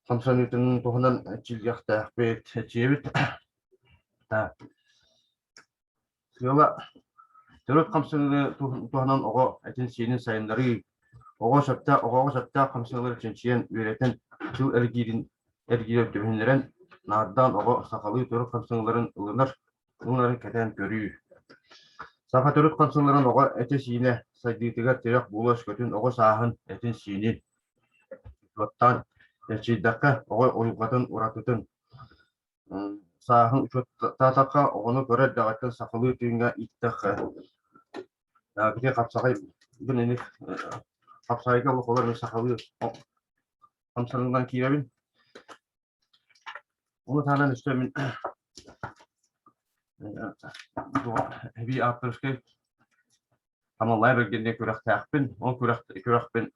хамсаныытын туһунан эрчиллиэхтээхпит, эрчийэбит. Сыала төрүт хамсаныыны туһанан оҕо этин-сиинин сайыннарыы, оҕо сөптөөх оҕоҕо сөптөөх хамсаныылары чинчийэн, үөрэтэн, тыл эргиирин эргиирэ түбүһүннэрэн, наардаан оҕо сахалыы төрүт хамсаныыларын ылынар, ылынарын кэтээн көрүү. Саха төрүт хамсаныыларын оҕо этэ-сиинэ сайдыытыгар тирэх буола өскөтүн оҕо сааһын этин-сиинин учуоттаан эрчийдэххэ, оҕо уйулҕатын уратытын Сааһын учуоттаатахха, оҕону кыра эрдэҕиттэн сахалыы тыыҥҥа ииттэххэ, ити хапсаҕай бу ини хапсаҕайга олох олор сахалыы хамсанынан киирэбин. Ону таһынан өссө мин эбии ааптарыскай Хамаллаай бэргэнниэ күрэхтээхпин. Ол күрэхпин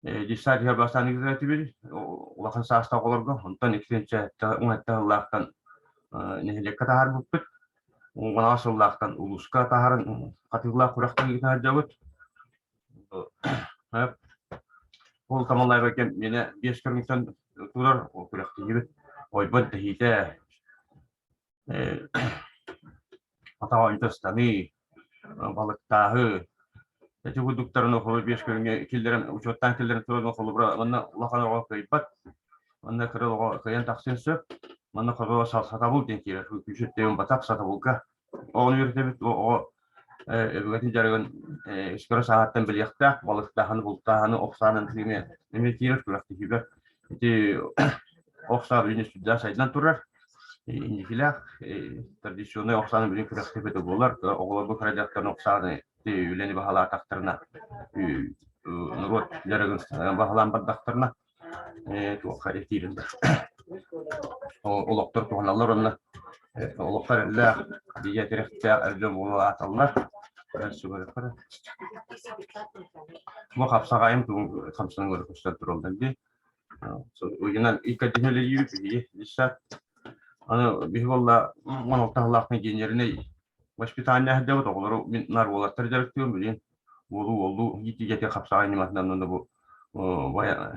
Десять бастаан ыытар улахан саастаах оҕолорго. Онтон иккинчи уҥаттан сыллаахтан нэһилиэккэ таһаарбыппыт. Уҥаҕа сыллаахтан улууска таһааран хатыылаах күрэхтэн ыыта сылдьабыт. Ол Тамалаева кэм миэнэ биэс көрүҥтэн турар ол күрэхтэһиибит. Ойбон тэһиитэ Атаҕа ыстаныы, балыктааһы, ити курдуктарын холобур биэс көрүҥҥэ киллэрэн, учуоттаан киллэрэн туран холобура манна улахан оҕо кыайбат, манна кыра оҕо кыайан тахсыан сөп, манна холобура сатабыл диэн киирэр, күүсүттэн батах сатабылга оҕону үөрэтэбит, оҕо өбүгэтин дьарыгын кыра сааһыттан билиэхтээх, балыктааһыны, бултааһыны, ох саанан эмиэ киирэр күрэхтэһиигэ. Ити ох саа билигин сүрдээх сайдан турар. Инникилээх традиционнай ох сааны билигин күрэхтэһиитэ буолар. Оҕолорго кыра дьахтарын ох сааны үлэни баһылаатахтарына, норуот дьарыгын баһылаан бардахтарына, туохха этиирин олохтор туһаналлар уонна олоххо эрэллээх, бигэ тирэхтээх эр дьон буола улааталлар. Бу хапсаҕайым тугун хамсаныылары көстөн тураллар дии. Уйунан иккитин үлэлиибит биһиги десят. Аны биһи буолла 16 сыллаах инженеринэй воспитание сылдьабыт оҕолору мин нар уолаттар дьарыктыыбын билигин уолу уоллуу иитиигэ хапсаҕай ньыматынан уонна бу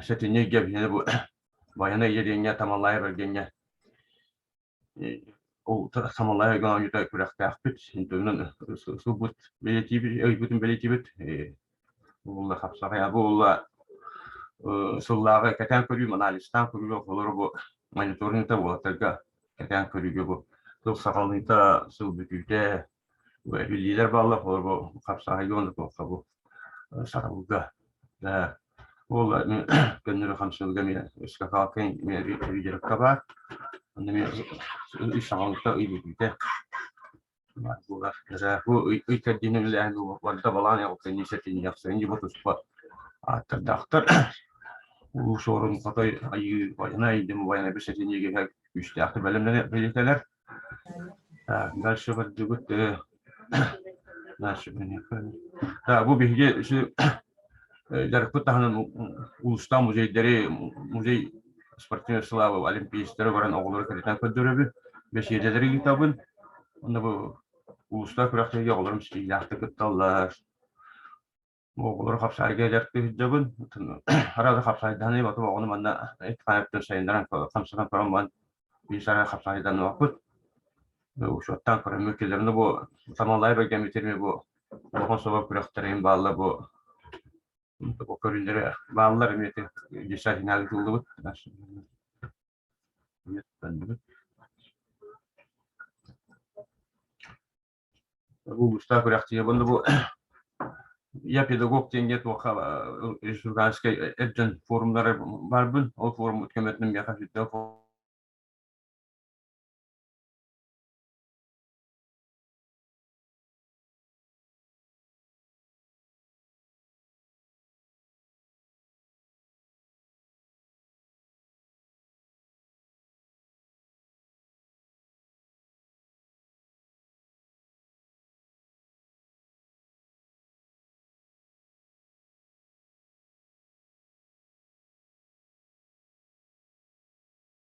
сэтинньи ыйга биһиги бу Байана ийэ диэҥҥэ Тамалаева диэҥҥэ ол Тамалаева оонньуута күрэхтээхпит интонан сылбыт бэлиэтиибит ыйбытын бэлиэтиибит буолла хапсаҕай буолла сыллааҕы кэтээн көрүүм анализтаан көрүүгэ олору бу мониторингта уолаттарга кэтээн көрүүгэ бу сыл саҕаланыыта сыл бүтүүтэ Биллиилэр бааллар, холобур, хапсаҕайга уонна туохха бу сатабылга. Ол көннөрү хамсыырга эмиэ скакалка эмиэ видеорыкка баар. Онно эмиэ ый саҕалыыта, ый бүтүүтэ баар буолар. Бу ый кэрдиинэ үлэлээһин барыта балаан эҕэлтэнии сэтинньи бу туспа ааттардаахтар. Улуу Суорун Хотой Айыы Байанай диэн Байанай сэтинньигэ күүстээхтик бэлэмнэнэ бэлиэтэлэр. Так, дальше бардыбыт. Дальше Так, бу биһиги дьарыкпыт таһынан улуустаах музейдэри, музей спортивной славы олимпийцтары баран оҕолору кэритэн көрдөрөбүн, бэсиэдэлэри ыытабын. Онно бу улуустаах күрэхтэһиигэ оҕолорум ситиһиилээхтик кытталлар. Оҕолору хапсаайга дьарыктыы сылдьабын. Араас хапсаайдаһан батып оҕону манна эт-хаан сайыннаран хамсатан көрөн баран биир сара хапсаайданыахпыт. Учуоттаан көрөммүт кэлэринэ бу Самалай бэргэммитирми бу улахан собо күрэхтэрин баалла бу. Көрүллэрэ бааллар эмиэ десятинага тыллыбыт. Улуустаах күрэхтиһии буолла бу Я педагог диэҥҥэ туохха республиканскай эр дьон форумнара барбын. Ол форум көмөтүнэн миэхэ сүрдээх.